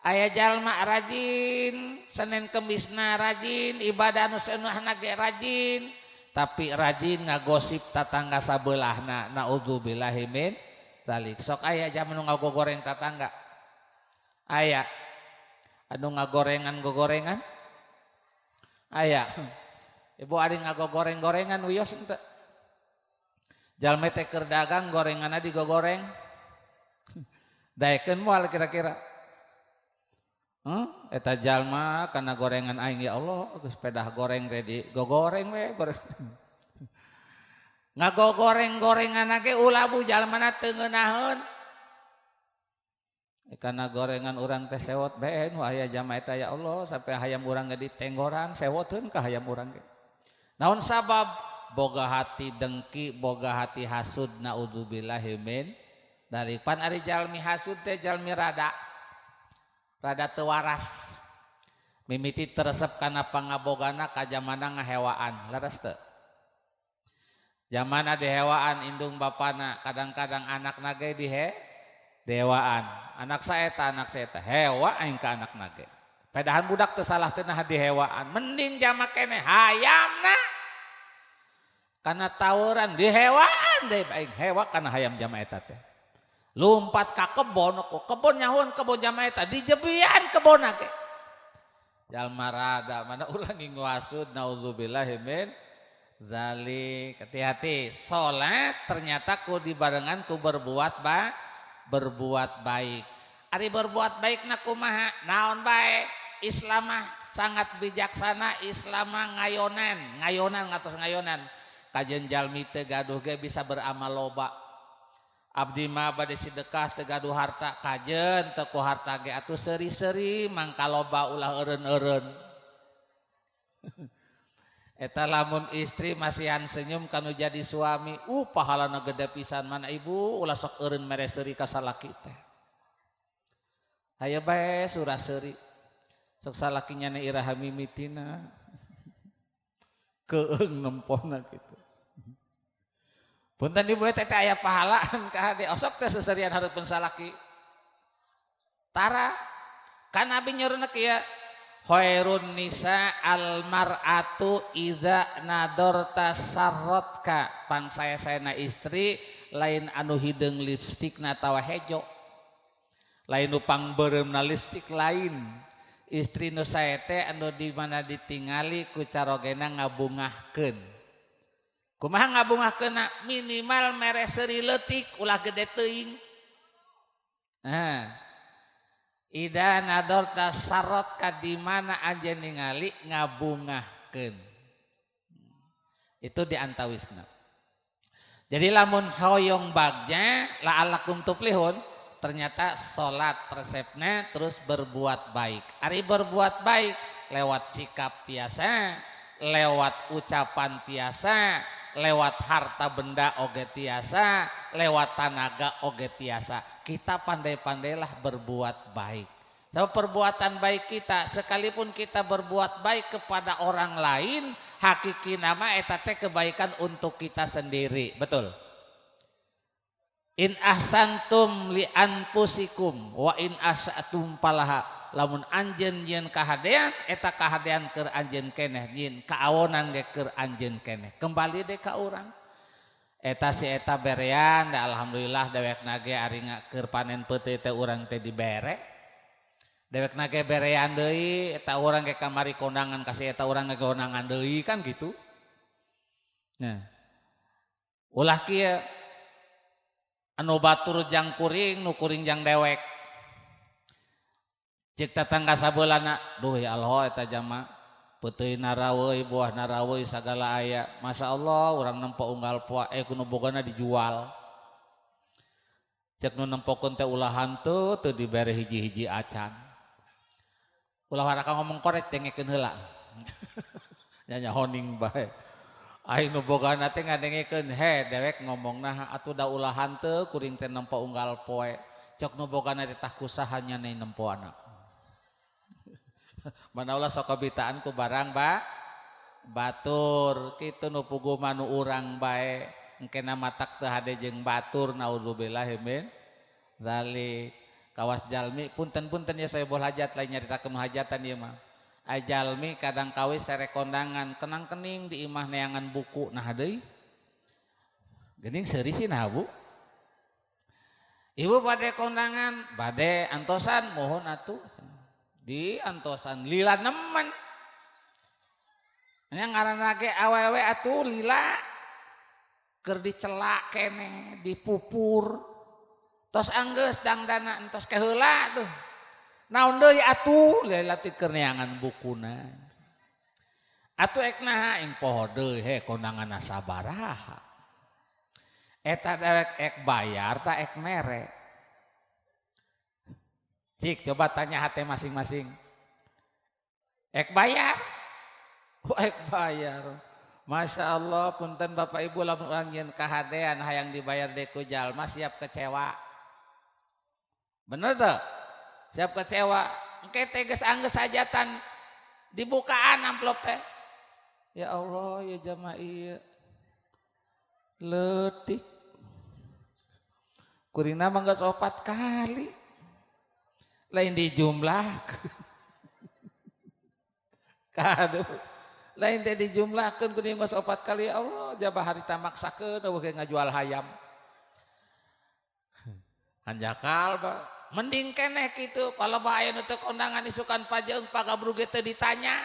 Aya jalma rajin Senin Kemisna, rajin ibadah, nu sunnahna ge rajin, tapi rajin ngagosip tatangga sabelahna. Naudzubillahi min dzalik. Sok aya jalma nu ngagogoreng tatangga, aya anu ngagorengan gogorengan, aya ibu ari ngagogoreng-gorengan, wios henteu. Jalma teh keur dagang, gorenganna digogoreng, daekeun moal kira-kira? Eta jalma kana gorengan aing, ya Allah, geus pedah goreng teh di gogoreng we, goreng. Ngagogoreng-gorengan ge ulah bu, jalmana teu ngeunaheun. Karena gorengan urang teh sewot bae nu aya jalma eta, ya Allah, sampai hayam urang ge ditenggoran, sewoteun ka hayam urang ge. Naon sabab? Boga hati dengki, boga hati hasud, naudzubillahi min dari. Pan ari jalmi hasud teh jalmi rada rada teu waras. Mimiti teresep kana pangabogana ka jamana ngahewaan, leres teu? Jamana dihewaan indung bapana, kadang-kadang anak ge dihe dihewaan. Anak saeta, anak saeta, hewa aing ka anak ge. Pedahan budak teu salah teh nah dihewaan, mending jama keneh hayamna. Karena tawuran dihewaan deh aing hewa kana hayam jama eta teh. Lumpat ka kebon, kebon nyahun kebon jama eta dijebian kebon ge. Jalma rada mana ulah ngingu hasud, naudzubillahi min zalik. Hati-hati, salat ternyata ku dibarengan ku berbuat baik. Ari berbuat baik na kumaha? Naon bae? Islam mah sangat bijaksana, Islam mah ngayonan, ngayonan ngatos ngayonan. Kajen jalmi teu gaduh ge bisa beramal loba. Abdi mah bade sedekah teu gaduh harta, kajen teu ku harta ge atuh seuri-seuri mangka loba, ulah eureun-eureun. Eta lamun istri masihan senyum kanu jadi suami, pahalana gede pisan. Mana ibu ulah sok eureun mere seuri ka salaki teh. Hayo bae surah seuri. Sok salakinya na iraha mimitina. Keung nempona gitu. Punten, Ibu, teh aya pahalaan ka hade osok teh seserian hareupeun salaki. Tara kan Nabi nyuruhna kieu, khairun nisa al mar'atu idza nadorta sarrotka. Pang saya-sayana istri lain anu hideung lipstik na atawa hejo, lain nu pangbeureumna lipstik, lain. Istri nu sae teh anu di mana ditingali ku carogena ngabungahkeun. Kumaha ngabungahkeunna? Minimal mere seuri leutik, ulah gede teuing. Nah, idza nadorta sarrotka, di mana anjeun ningali ngabungahkeun. Itu di antawisna. Jadi lamun hoyong bagja, la'allakum tuflihun, ternyata salat resepnya, terus berbuat baik. Ari berbuat baik lewat sikap tiasa, lewat ucapan tiasa, lewat harta benda oge tiasa, lewat tanaga oge tiasa. Kita pandai-pandailah berbuat baik. Sebab perbuatan baik kita, sekalipun kita berbuat baik kepada orang lain, hakiki nama eta teh kebaikan untuk kita sendiri. Betul. In ahsantum li anfusikum wa in asatum falaha. Lamun anjeun nyieun kahadean, eta kahadean keur anjeun keneh, nyieun kaawonan ge keur anjeun keneh. Kembali deui ka urang. Eta si eta berean da, alhamdulillah dewekna ge ari keur panen peuteuy teh urang teh dibere. Dewekna ge berean deui, eta urang ge kamari kondangan ka si eta, urang ge kondangan deui, kan gitu. Nah, ulah kieu, anu batur jang kuring, nu kuring jang dewek. Cek tetangga sabelana, "Duh ya Allah, eta jama peuteuy naraweuy, buah naraweuy, sagala aya. Masya Allah, urang nempo unggal poe eh ku nu bogana dijual." Cek nu nempokeun teh, "Ulah henteu, teu dibere hiji-hiji acan." Ulah waraka ngomong korek, dengekeun heula. Nya honing bae. Aing nu bogana teh ngadengekeun, "He, dewek ngomong naha atuh? Da ulah henteu, kuring teh nempo unggal poe." Cek nu bogana teh, "Tah kusaha nya nempo anak?" Mana ulah sok kabitaan ku barang ba batur kitu, nu puguh mah nu urang bae engkena matak teu hade jeung batur, naudzubillah min zalik. Kawas jalmi, punten-punten ya, saya boleh hajat, lain nyaritakeun hajatan ieu mah. Ai jalmi kadang kawis sere kondangan kenang kening di imah neangan buku, nah deui geuning seuri sih. Nah, Bu, Ibu bade kondangan, bade antosan, mohon atuh di antosan. Lila nemen nya, ngaranna ge awewe atuh lila, keur dicelak kene dipupur. Tos anggeus dangdana entos ke heula tuh, "Naon deui atuh?" Lila teh keur neangan bukuna. "Atuh ek naha?" "Ing poho deui, he, kondanganna sabaraha eta? Dewek ek bayar ta ek mere?" Cik, coba tanya hati masing-masing. Ek bayar? Oh, ek bayar. Masya Allah, punten Bapak Ibu, lamun urang nyieun kahadean hayang dibayar deui ku jalma, siap kecewa. Bener tuh? Siap kecewa. Engke teh geus anggeus hajatan, dibukaan amplop teh. "Ya Allah, ya jamaah ieu. Leutik. Kuringna mah geus opat kali. Lain dijumlah." Kadu. Lain teh dijumlahkeun, kuring geus opat kali, ya Allah, jaba harita maksakeun eueuh ge ngajual hayam. Hanjakal ba. Mending keneh kitu, kalau aya nu teu kondangan isukan pajeung pagabrug ge teu ditanya.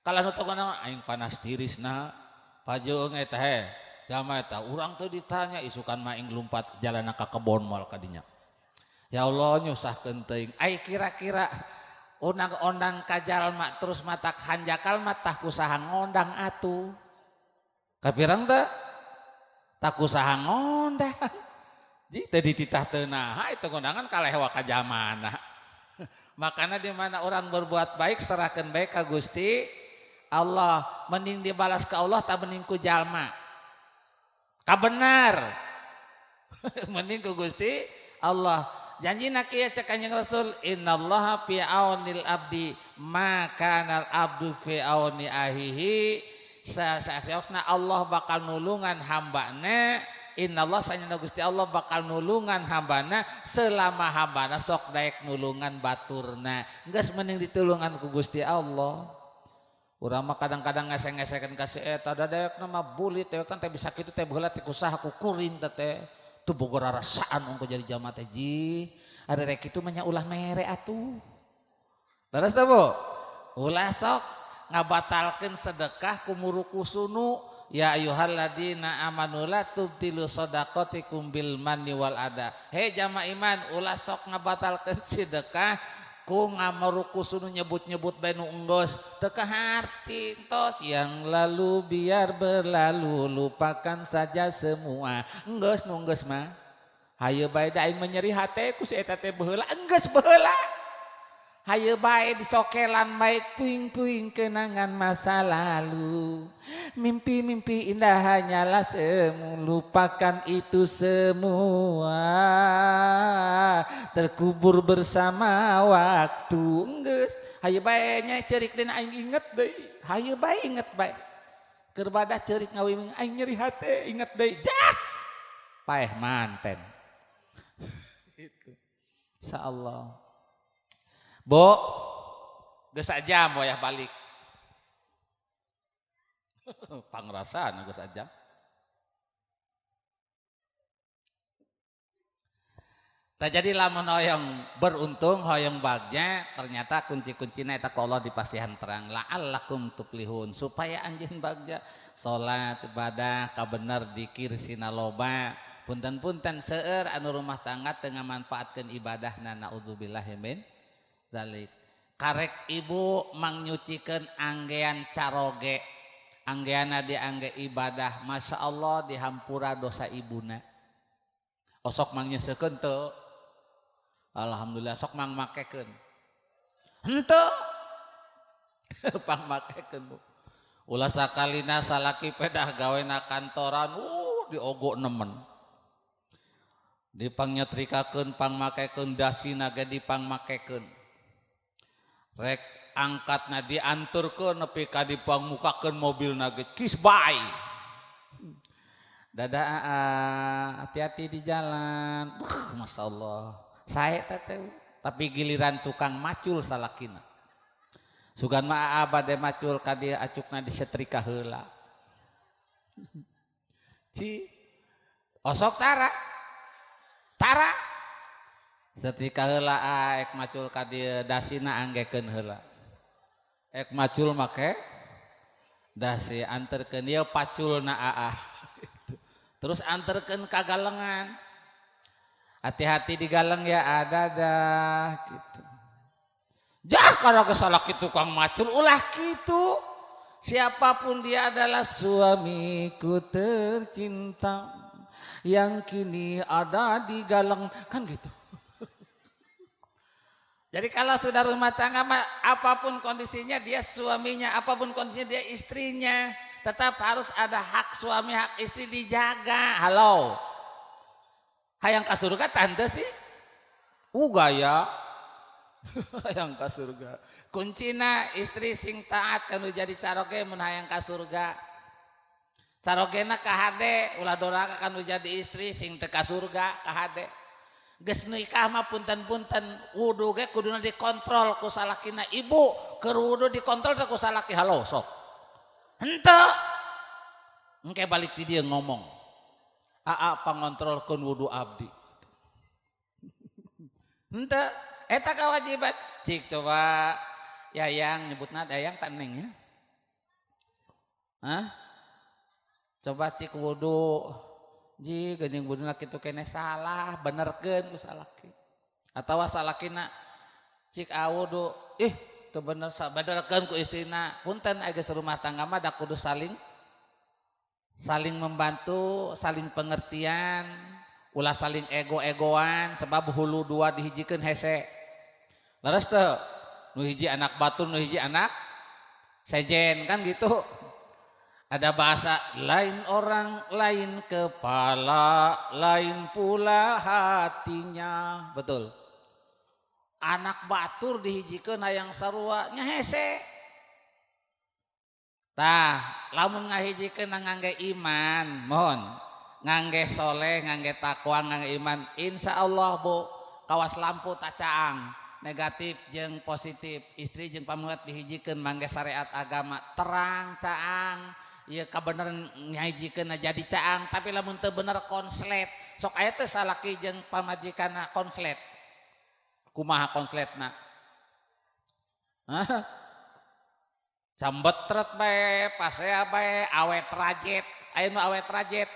Kalau nu teu kondangan, "Aing panas tiris nah." Pajeung eta, he, jama eta urang teu ditanya, isukan mah aing lumpat jalanna ka kebon, moal ka dinya. Ya Allah, nyusahkeun teuing. Ai kira-kira undang-ondang ka jalma terus matak hanjakal mah, tah kusaha ngondang atuh? Kapirang teh? Tah kusaha ngondang? Ji teu dititah teu naha itu kondangan kaleh ka jamana. Makanya di mana orang berbuat baik, serahkan baik ka Gusti Allah, mending dibalas ke Allah tak mending ku jalma. Kabenar. Mending ku Gusti Allah. Janjina kieu cek Kanjeng Rasul, innallaha fi aunil abdi ma kanal abdu fi auni ahihi. Saksiosna Allah bakal nulungan hambana. Innallah sanyana Gusti Allah bakal nulungan hambana selama hambana sok daek nulungan baturna. Geus mending ditulungan ku Gusti Allah. Urang mah kadang-kadang ngeseng-ngesekeun ka si eta, da daekna mah bulit teh kan teh bisa kitu teh, baheula teh kusaha ku kuring teh teh. Tuh boga rarasaan ongko jadi jamaah teh ji. Ada rek kitu mah nya ulah mere atuh. Leres teh, Bu? Ulah sok ngabatalkeun sedekah ku murukusunu. Ya ayyuhalladzina amanu la tubtilu shadaqatikum bil manni wal adha. Hei jamaah iman, ulah sok ngabatalkeun sedekah ku ngamurukusunu, nyebut-nyebut bae nu enggeus teu kaharti. Tos yang lalu biar berlalu, lupakan saja semua. Enggeus nu enggeus mah hayu bae, da aing mah nyeri hate ku si eta teh baheula. Enggeus baheula, hayu bae dicokelan bae, puing-puing kenangan masa lalu, mimpi-mimpi indah hanyalah semu, lupakan itu semua, terkubur bersama waktu. Enggeus hayu bae nya, ceurik dina aing inget deui, hayu bae inget bae. Keur badah ceurik ngawiming, aing nyeri hate inget deui, jah paeh manten itu. Insyaallah, Bu, geus sajam wayah balik. Pangrasaan geus sajam. Tak jadi lamun hoyong beruntung, hoyong bagja, ternyata kunci-kuncina eta ku Allah dipasihan terang, la'allakum tuflihun, supaya anjeun bagja salat, ibadah kabener, dikir sina loba. Punten-punten, seueur anu rumah tangga teu ngamanfaatkeun ibadahna, naudzubillahi min zalik. Karek ibu mangnyucikeun anggean caroge, anggeana diangge ibadah, Masya Allah dihampura dosa ibuna. Osok mangnyeuseukeun teu? Alhamdulillah. Sok mangmakekeun henteu? Pangmakekeun, Bu. Ulah sakalina salaki pedah gawena kantoran, diogo nemen, dipangnyietrikakeun, pangmakekeun dasina ge dipangmakekeun, rek angkatna dianturkeun nepi ka dipangmukakeun mobilna ge, kiss bye, dadah aa, hati-hati di jalan. Masya Allah sae teh. Tapi giliran tukang macul salakina, sugan mah aa bade macul ka dieu, acukna disetrika heula. Ci osok tara tara setrika heula, ek macul ka dieu dasina anggekeun heula, ek macul make dasi, anterkeun ieu paculna aa, terus anterkeun ka galengan, hati-hati di galeng ya, ada dah gitu. Jah kalau kesalaki tukang macul, ulah gitu. Siapapun dia adalah suamiku tercinta yang kini ada di galeng, kan gitu. Jadi kalau sudah rumah tangga mah apapun kondisinya dia suaminya, apapun kondisinya dia istrinya, tetap harus ada hak suami, hak istri dijaga. Halo. Hayang ka surga tante sih? Gaya. Hayang ka surga. Kuncina istri sing taat kanu jadi caroge mun hayang ka surga. Carogena kahade, ulah doraka kanu jadi istri sing teu ka surga kahade. Geus nikah mah punten-punten, wudu ge kuduna dikontrol ku salakina. Ibu keur wudu dikontrol teh ku salaki? Halo, sok. Henteu. Engke balik ti dieu ngomong. Aa pangontrolkeun wudu abdi. Henteu, eta kewajiban. Cik coba Yayang, nyebutna Yayang tak Neng ya? Hah? Coba cik wudu. Ji geuning wuduna kitu keneh salah, benerkeun ku salaki. Atawa salakina cik awudu, ih teu bener, benerkeun ku istrina. Punten, aya geus rumah tangga mah da kudu saling saling membantu, saling pengertian, ulah saling ego-egoan, sebab hulu dua dihijikeun hese. Leres teu? Nu hiji anak batur, nu hiji anak sejen, kan gitu. Ada bahasa lain, orang lain kepala, lain pula hatinya. Betul. Anak batur dihijikeun hayang sarua nya hese. Tah, lamun ngahijikeun ngangge iman, mohon ngangge soleh, ngangge takwa, ngangge iman, insya Allah, Bu, kawas lampu tacaang negatif jeung positif. Istri jeung pameget dihijikeun mangge syariat agama, terang caang. Ieu kabeneran ngahijikeun jadi caang. Tapi lamun teu bener, konslet. Sok aya teh salaki jeung pamajikanna konslet. Kumaha konsletna? Hah? Cambetret bae, pasea bae, awet rajet. Aya nu awet rajet.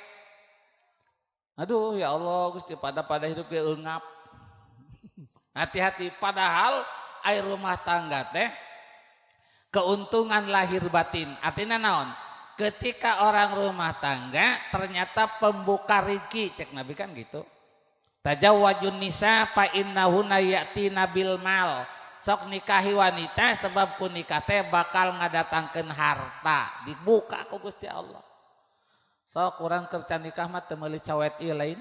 Aduh, ya Allah Gusti, pada pada hidup ge eungap. Hati-hati, padahal air rumah tangga teh keuntungan lahir batin. Artinya naon? Ketika orang rumah tangga ternyata pembuka rezeki, cek Nabi kan gitu. Tazawwajun nisa fa innahunna ya'tina bil mal. Sok nikahi wanita sebab ku nikah teh bakal ngadatangkeun harta, dibuka ku Gusti Allah. Sok urang kerja nikah mah teu meuli cawet ieu lain.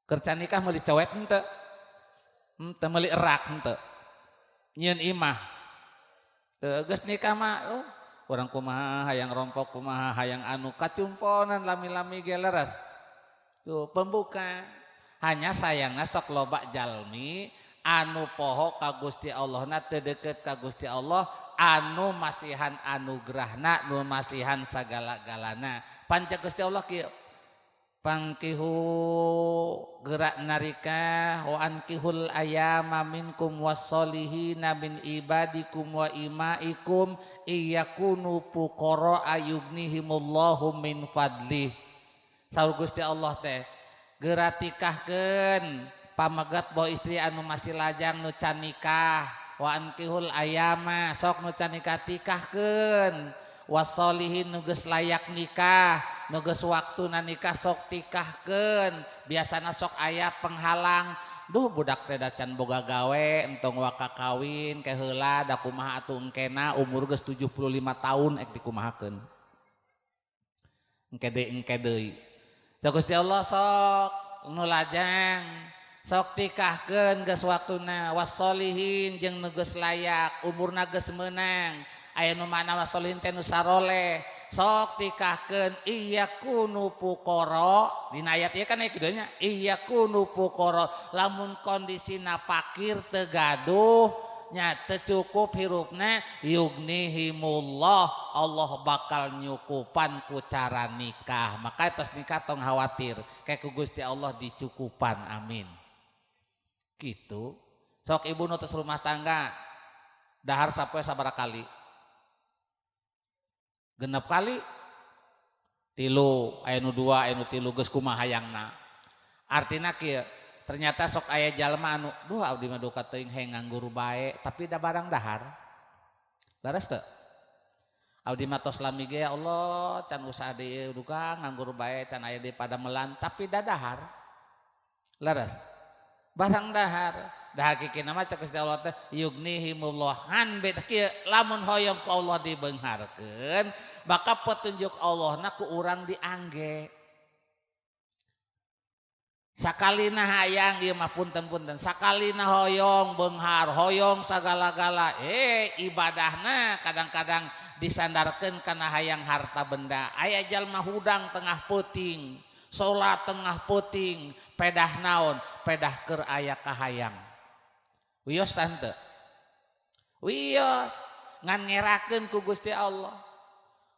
Kerja nikah meuli cawet henteu? Teu meuli erak henteu? Nyieun imah teu? Geus nikah mah, oh, urang kumaha hayang rompok, kumaha hayang anu kacumponan lami-lami ge, leres. Tuh pembuka. Hanya sayangna sok loba jalmi anu poho ka Gusti Allah na, teu deket ka Gusti Allah, anu masihan anugerahna, nu masihan sagala-galana. Panca Gusti Allah kieu: fankihu, gerak narika, wa ankihul ayama minkum wassolihina min ibadikum wa imaikum iyakunu fuqara ayughnihimullahu min fadlih. Saur Gusti Allah teh, geura tikahkeun pamegat bawa istri anu masih lajang, nu can nikah. Wa ankihul ayama, sok nu can nikah tikahkeun. Wasolihin, nu geus layak nikah, nu geus waktuna nikah, sok tikahkeun. Biasana sok aya penghalang, duh, budak teh da can boga gawe, entong waka kawin ke heula, da kumaha atuh engkena, umur geus 75 tahun ek dikumahakeun, engke deui, engke deui. So, Gusti Allah, sok nu lajang sok tikahkeun, geus waktuna. Wasolihin, jeung nu geus layak, umurna geus meunang. Aya nu mana wasolihin teh nu saroleh, sok tikahkeun. Iyakunu fuqara, dina ayat ieu kan aya kitu nya, iyakunu fuqara, lamun kondisina fakir, teu gaduh nya, teu cukup hirupna, yughnihimullah, Allah bakal nyukupan ku cara nikah. Maka tos nikah tong khawatir, kayak ku Gusti Allah dicukupan, amin. Gitu. Sok ibu nu tos rumah tangga dahar sapoe sabaraha kali? 6 kali, tilu, aya nu dua, aya nu tilu, geus kumaha hayangna. Artina kieu, ternyata sok aya jalma anu, duh, abdi mah duka teuing, hayang nganggur bae, tapi da barang dahar. Leres teu? Abdi mah tos lami ge, ya Allah, can usaha deui, duka nganggur bae, can aya deui pada melan, tapi da dahar. Leres? Barang dahar. Da hakikina mah cek Gusti Allah teh yughnihimullah han beda kieu. Lamun hoyong ku Allah dibeungharkeun, maka petunjuk Allahna ku urang diangge. Sakalina hayang ieu mah, punten-punten, sakalina hoyong beunghar, hoyong sagala-gala, ibadahna kadang-kadang disandarkeun kana hayang harta benda. Aya jalma hudang tengah peuting, salat tengah peuting, pedah naon? Pedah keur aya kahayang. Wios tante, wios, ngan ngerakeun ku Gusti Allah.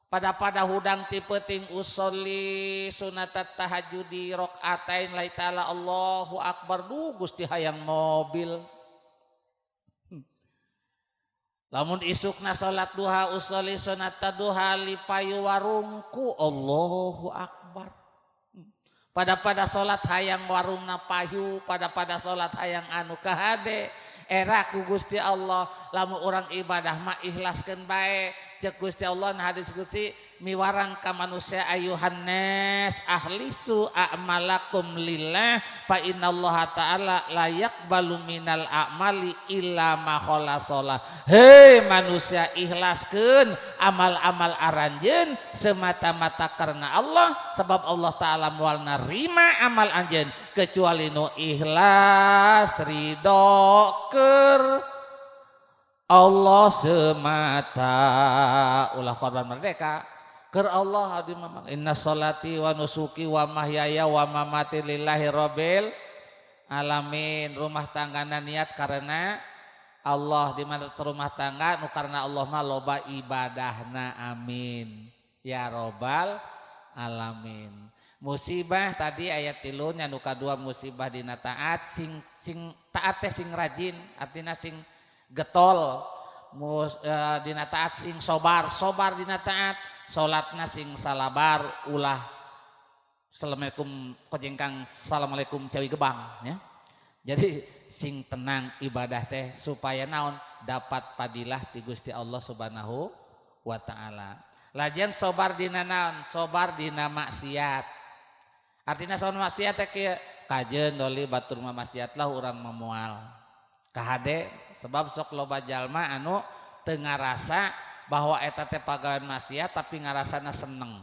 Pada pada hudang ti peuting, usolli sunatat tahajudi rokaatain lillahi ta'ala, Allahu akbar, duh Gusti, hayang mobil. Lamun isukna salat duha, usolli sunat duha li payu warungku, Allahu akbar. Pada pada salat hayang warungna payu, pada pada salat hayang anu kahade, era ku Gusti Allah. Lamun orang ibadah mah ikhlaskeun bae. Cek Gusti Allah na hadis qudsi miwarang ka manusia, "Ayuhan nas, akhlisu a'malakum lillah, fa innallaha ta'ala la yaqbalu minal a'mali illa ma khalasolah." Hei manusia, ikhlaskeun amal-amal aranjeun semata-mata karena Allah, sebab Allah Ta'ala moal narima amal anjeun kecuali nu ikhlas, ridho keur Allah semata. Ulah korban merdeka, keur Allah. Adi mamang, inna sholati wa nusuki wa mahyaya wa mamati lillahi rabbil alamin. Rumah tanggana niat karena Allah. Di mana rumah tangga nu karena Allah mah loba ibadahna. Amin ya robbal alamin. Musibah tadi ayat 3 nya. Nu kadua, musibah dina taat. Sing sing taat teh sing rajin, artinya sing getol dina taat, sing sobar sobar dina taat, salatna sing salabar, ulah assalamualaikum kojengkang, assalamualaikum cawi gebang ya. Jadi sing tenang ibadah teh supaya naon? Dapat padilah ti Gusti Allah Subhanahu wa Taala. Lajeng sobar dina naon? Sobar dina maksiat. Artinya soal maksiat teh kieu, kajeun doli batur mah maksiat lah, urang memual kahade, sebab sok loba jalma anu teu ngarasa bahwa eta teh pagawean maksiat, tapi ngarasana seneng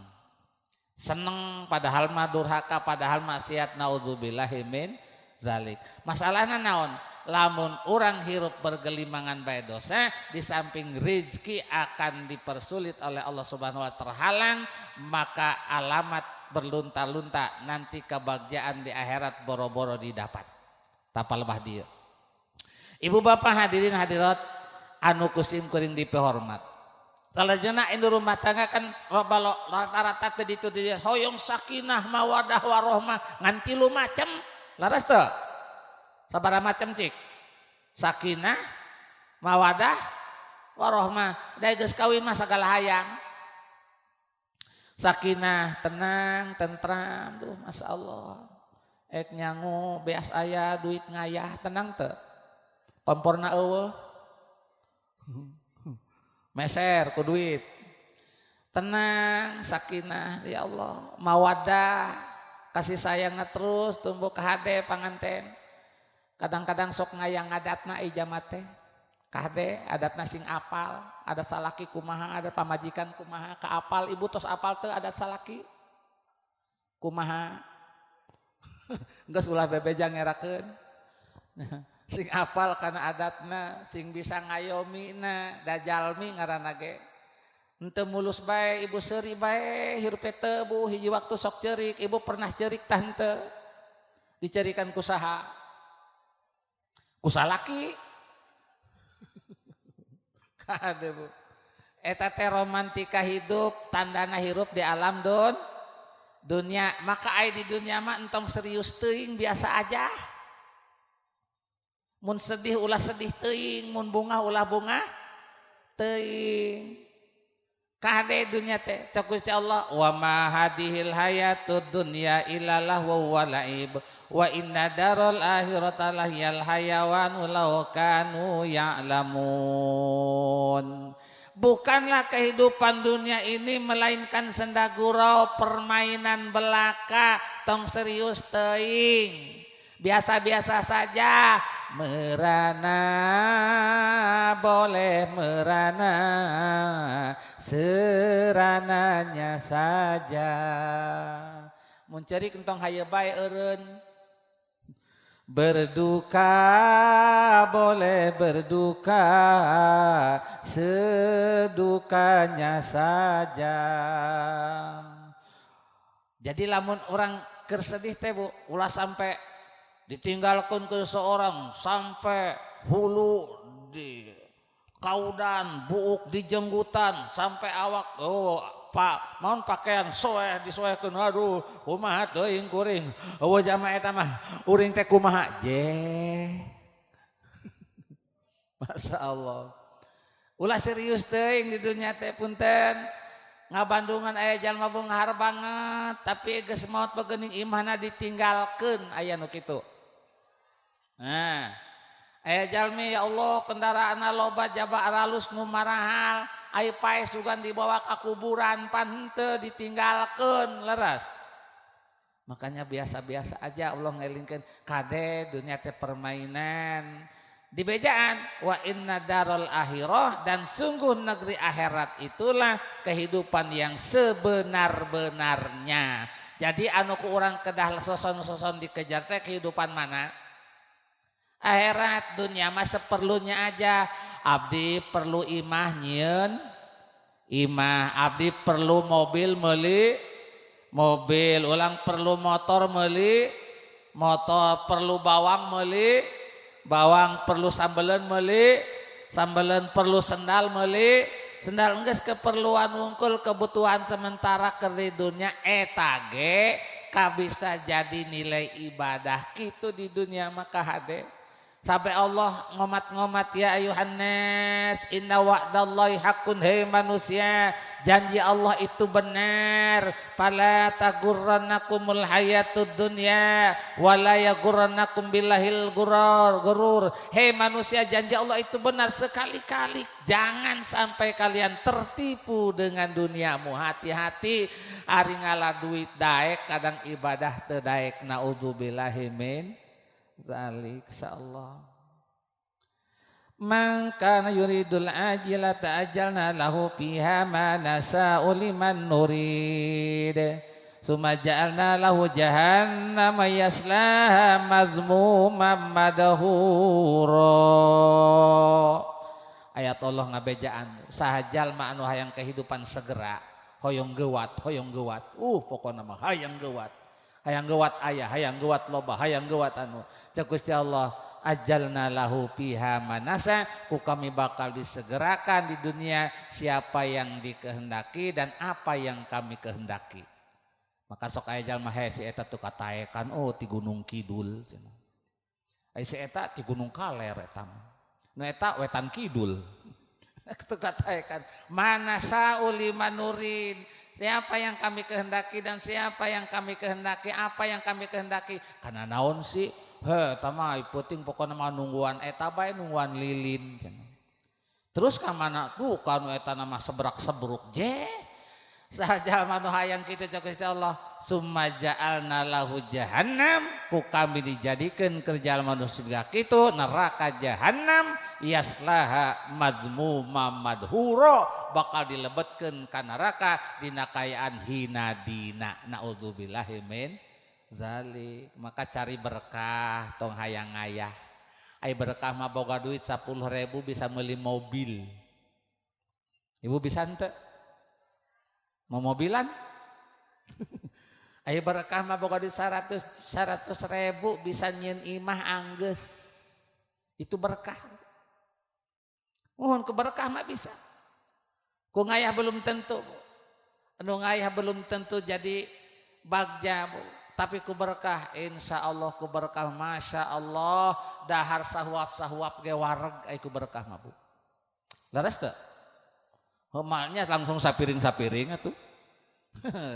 seneng, padahal mah durhaka, padahal maksiat. Naudzubillahi min zalik. Masalahna naon? Lamun orang hirup bergelimangan bae dosa, di samping rizki akan dipersulit oleh Allah Subhanahu wa, terhalang, maka alamat berlunta-lunta, nanti kebahagiaan di akhirat boro-boro didapat. Tapal lebah dia. Ibu bapak, hadirin hadirat anu ku sim kuring dipehormat. Salajengna, ini rumah tangga kan rata-rata tadi itu dia hoyong sakinah, mawadah, warohmah, ngan tilu macam. Laras teu? Sabaraha macam cik? Sakinah, mawadah, warohmah. Da geus kawin mah sagala hayang. Sakinah, tenang, tentram, duh, masya Allah. Ek nyangu beas aya, duit ngayah, tenang teu? Komporna euweuh. Meser ku duit. Tenang, sakinah, ya Allah. Mawadah, kasih sayangna terus tumbuh ke hade panganten. Kadang-kadang sok ngayang adatna ijamat teh. Kahade adatna sing apal, adat salaki kumaha, adat pamajikan kumaha, kaapal. Ibu tos apal teu adat salaki? Kumaha? Geus, ulah bebeja ngerakeun. Sing apal kana adatna, sing bisa ngayomina, da jalmi ngaranna ge. Henteu mulus bae, ibu seuri bae, hirup teu bu, hiji waktu sok ceurik. Ibu pernah ceurik tah henteu? Dicerikan ku saha? Ku salaki. Kade, Bu. Eta teh romantika hidup, tandana hirup di alam dunia. Maka ai di dunia mah entong serius teuing, biasa aja. Mun sedih ulah sedih teuing, mun bungah ulah bungah teuing. Kade dunia teh, cek Gusti Allah, wa ma hadihil hayatud dunya illa lahu wa la'ib wa inna daral akhirata lahiyal hayawan law kanu ya'lamun. Bukanlah kehidupan dunia ini melainkan senda gurau, permainan belaka. Tong serius teuing. Biasa-biasa saja. Merana boleh merana, serananya saja. Mun ceurik entong haye bae eureun. Berduka boleh berduka, sedukanya saja. Jadi lamun orang keur sedih teh, Bu, ulah sampai ditinggalkan ke seorang sampai hulu di kaudan, buuk di jenggutan, sampai awak, oh Pak, mau pakaian soeh disoehkeun, aduh, kumaha teuing kuring, eueuh jama eta mah, uring teh kumaha je. Masya Allah. Ulah serius teuing di dunia teh, punten. Ngabandungan aya jalma beunghar banget, tapi geus maot begeuning imahna ditinggalkeun, aya nu kitu. Nah, aya jalmi, ya Allah, kendaraanna loba, jaba aralus nu marahal. Ai paeh sugan dibawa ke kuburan, pan henteu ditinggalkeun, leres. Makanya biasa-biasa aja. Allah ngelingkeun, kade, dunia teh permainan. Di bejaan wa inna darul akhirah, dan sungguh negeri akhirat itulah kehidupan yang sebenar-benarnya. Jadi anu ku urang kedah soson-soson dikejar teh kehidupan mana? Akhirat. Dunia mah seperlunya aja. Abdi perlu imah, nyieun imah. Abdi perlu mobil, meuli mobil. Ulang perlu motor, meuli motor. Perlu bawang, meuli bawang. Perlu sambelen, meuli sambelen. Perlu sendal, meuli sendal. Geus keperluan wungkul, kebutuhan sementara ke di dunia. Eta ge bisa jadi nilai ibadah gitu di dunia. Maka hade sampai Allah ngomat-ngomat, ya ayuhannas inna wa'dallahi haqqun, hei manusia, janji Allah itu benar, fala tagurrannakumul hayatud dunya wala yagurrannakum billahil gurur gurur. Hei manusia, janji Allah itu benar, sekali-kali jangan sampai kalian tertipu dengan duniamu. Hati-hati, ari ngala duit daek, kadang ibadah teu daek. Naudzubillahi min zalik. Insyaallah. Man kana yuridul ajilata ajalna lahu fiha ma nasa'u liman nurid. Summa ja'alna lahu jahannama yaslaha mazmuman madhura. Ayat Allah ngabejaan saha jalma anu hayang kehidupan segera, hoyong gewat, hoyong gewat, pokokna mah hayang gewat, hayang gewat aya, hayang gewat loba, hayang gewat anu. Cek Gusti Allah, ajalna lahu fiha manasa, ku kami bakal disegerakan di dunia siapa yang dikehendaki dan apa yang kami kehendaki. Maka sok aya jalma, he, si eta tuh kataekan, oh, ti Gunung Kidul cenah. Ai si eta ti Gunung Kaler, eta mah. Nu eta Wetan Kidul. Itu kataekan manasa liman nurid. Siapa yang kami kehendaki dan siapa yang kami kehendaki, apa yang kami kehendaki. Karena naon sih? He, eta mah peuting pokokna mah nungguan eta bae, nungguan lilin cenah. Terus ka mana tuh kanu eta nama sebrak sebruk je. Saha jalma nu hayang kitu, cek Gusti Allah, summa ja'alna lahu jahannam, ku kami dijadikeun keur jalma nu siga kitu neraka jahannam, yaslaha mazmuma madhura, bakal dilebetkeun ka neraka dina kaayaan hina dina. Naudzubillahi min zalik. Maka cari berkah, tong hayang ngayah. Ai berkah mah boga duit 10 ribu bisa beli mobil. Ibu bisa ente mau mobilan? Ai berkah mah boga duit 100 100 ribu bisa nyieun imah angges. Itu berkah. Mohon, keberkah mah bisa. Ku ngayah belum tentu. Anu ngayah belum tentu jadi bagja, Bu. Tapi ku berkah, insya Allah ku berkah, masya Allah, dahar sahuap sahuap ge wareg ai ku berkah mah, Bu. Leres teu? Homalnya langsung sapiring-sapiring atuh.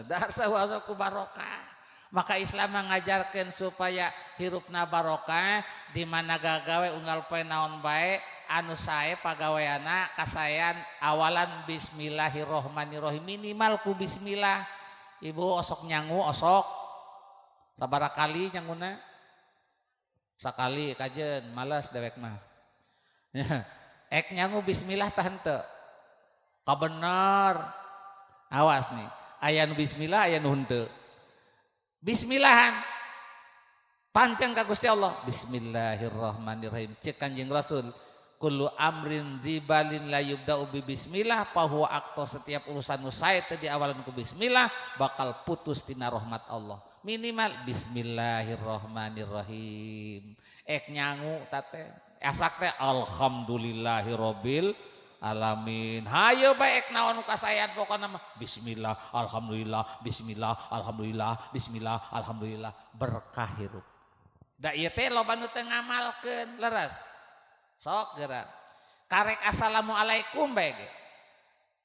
Dahar sahuap ku barokah. Maka Islam mengajarkan supaya hirupna barokah, di mana gagawe unggal poe naon bae anu sae pagaweana kasaean awalan bismillahirrohmanirrohim, minimal ku bismillah. Ibu osok nyangu, osok sabaraha kali nyanguna? Sakali kajen malas dewek mah. Ek nyangu bismillah tah henteu kabener. Awas nih, aya nu bismillah, aya nu henteu. Bismillahan panceng ka Gusti Allah, bismillahirrahmanirrahim. Cek Kanjeng Rasul, kullu amrin dzibalin la yubda'u bi bismillah fahuwa aqta. Setiap urusan nu sae teu diawalan ku bismillah bakal putus tina rahmat Allah. Minimal bismillahirrahmanirrahim. Ek nyangu tate asak teh alhamdulillahirabbil alamin. Hayo bae ek naon nu kasaean, pokona mah bismillah, alhamdulillah, bismillah, alhamdulillah, bismillah, alhamdulillah, berkah hirup. Da ieu teh loba nu teu ngamalkeun. Leres? Sok geura karek assalamualaikum bae ge.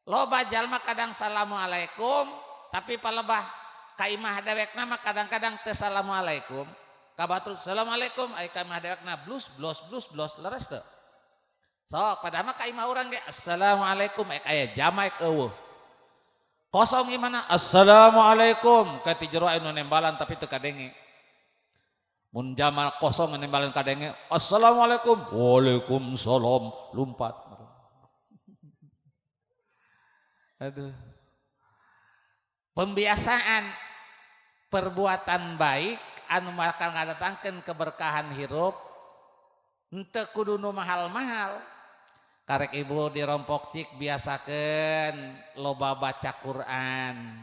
Loba jalma kadang assalamualaikum, tapi palebah ka imah dewekna mah kadang-kadang teu assalamualaikum. Ka batur assalamualaikum, ai ka imah dewekna blus blos blus blos. Leres teu? Sok, padahal mah ka imah urang ge assalamualaikum, ek aya jama ek euweuh. Kosong gimana? Assalamualaikum. Ka ti jero anu nembalan tapi teu kadenge. Mun jama kosong nembalan kadenge, assalamualaikum. Waalaikumsalam, lompat. Aduh. Pembiasaan perbuatan baik anu bakal ngadatangkeun keberkahan hirup henteu kudu nu mahal-mahal. Karek ibu dirompok cik, biasakeun loba baca Quran.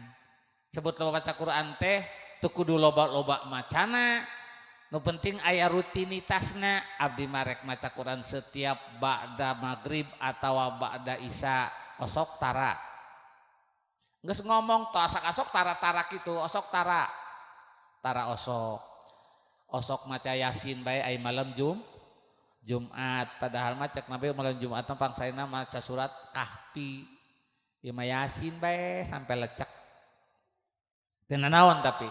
Sebut loba baca Quran teh teu kudu loba-loba macana. Nu penting aya rutinitasna. Abdi marek maca Quran setiap ba'da maghrib atau ba'da isya, osok tara. Geus ngomong to asak-asok tara-tara kitu, osok tara. Tara osok. Osok maca Yasin bae ai malam Jumat, padahal mah cek Nabi malam Jumat mah pangsaena maca surat Kahfi. Ieu mah Yasin bae sampai lecek. Teu naon tapi.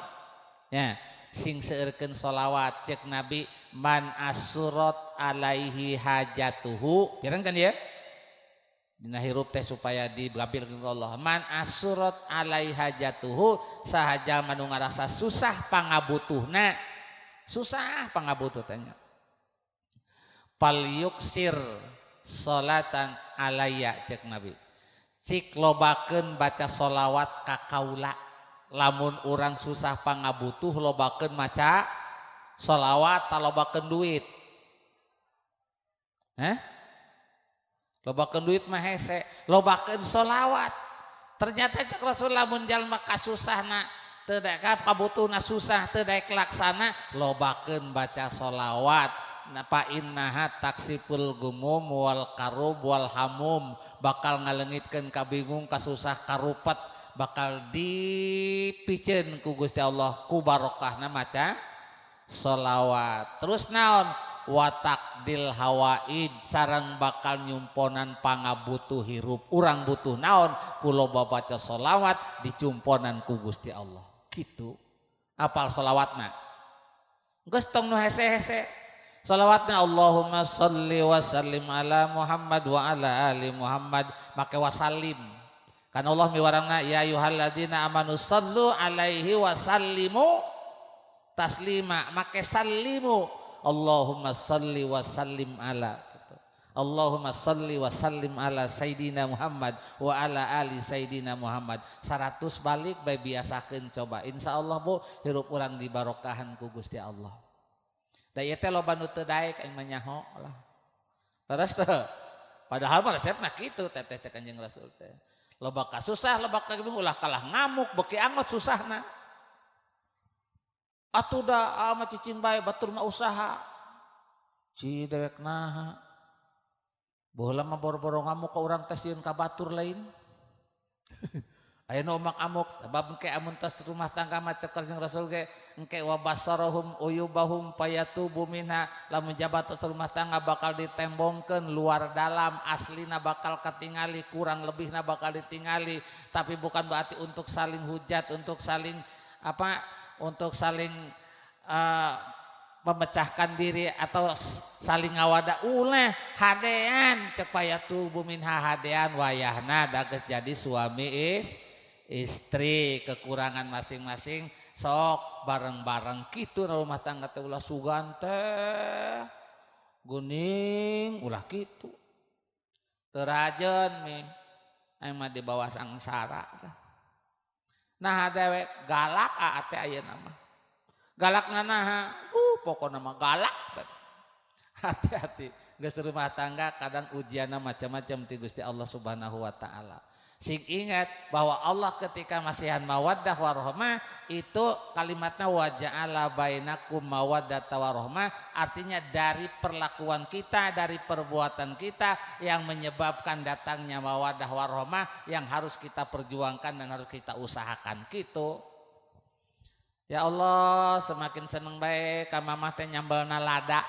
Ya, sing seueurkeun solawat, cek Nabi man asurat alaihi hajatuhu. Pirang kan ya? Dina hirup teh supaya digampil ku Allah. Man asurat alaihi hajatuhu, saha jalma nu ngarasa susah pangabutuhna. Susah pangabutuh teh nya. Fal yuksir salatan alayya, cek Nabi. Cik lobakeun baca solawat ka kaula. Lamun urang susah pangabutuh, lobakeun maca solawat, talobakeun duit. Hah? Lobakeun duit mah hese, lobakeun solawat. Ternyata cek Rasul lamun jalma kasusahna teu daek kabutuhna susah teu daek laksana, lobakeun baca solawat. Napa innaha taksiful gumum wal karub wal hamum, bakal ngalengitkeun kabingung, kasusah, karupet, bakal dipiceun ku Gusti Allah ku barokahna maca solawat. Terus naon? Watak dil hawaid, sareng bakal nyumponan pangabutuh hirup urang. Butuh naon, ku loba baca solawat dicumponan ku Gusti Allah gitu. Apal solawatna? Geus, tong nu hese-hese solawatna. Allahumma salli wa sallim ala Muhammad wa ala ali Muhammad, make wasallim kan Allah miwarangna ya ayyuhalladzina amanu sallu alaihi wa sallimu taslima, make sallimu. Allahumma salli wa sallim ala gitu. Allahumma salli wa sallim ala Sayyidina Muhammad wa ala ali Sayyidina Muhammad 100 balik bae, biasakeun coba. Insya Allah, Bu, hirup urang dibarokahan ku Gusti Allah. Da ieu teh loba nu teu daek, aing mah nyaho lah. Terus teh padahal mah resepna kitu teteh, cek Kanjeng Rasul teh. Loba kasusah, loba kabingung, ulah kalah ngamuk, beki angot susahna. Atuh da ama cicing bae, batur mah usaha. Ci dewek naha. Baheula mah boro-boro ngamuk ka urang teh sieun ka batur lain. Aya nu omak amuk sebab engke amun tos rumah tangga mah cek Kanjeng Rasul ge engke wa basarahum uyubahum payatubu minha, lamun jabat rumah tangga bakal ditembongkeun luar dalam, aslina bakal katingali, kurang lebihna bakal ditingali, tapi bukan berarti untuk saling hujat, untuk saling apa, untuk saling memecahkan diri atau saling ngawada, ulah. Hadean cek payatubu minha, hadean wayahna da geus jadi suami istri, kekurangan masing-masing sok bareng-bareng gitu. Rumah tangga teh ulah sugan teh guning, ulah gitu, terajen mi aing mah di bawah sangsara. Nah, dewek galak aa teh ayeuna mah galak naha, pokokna mah galak. Hati-hati, geus rumah tangga kadang ujianna macam-macam ti Gusti Allah Subhanahu wa taala. Sing ingat bahwa Allah ketika masihan mawaddah warahmah itu kalimatnya waja'ala bainakum mawaddata warahmah, artinya dari perlakuan kita, dari perbuatan kita yang menyebabkan datangnya mawaddah warahmah yang harus kita perjuangkan dan harus kita usahakan gitu. Ya Allah, semakin seneng bae ka mamah teh nyambelna lada.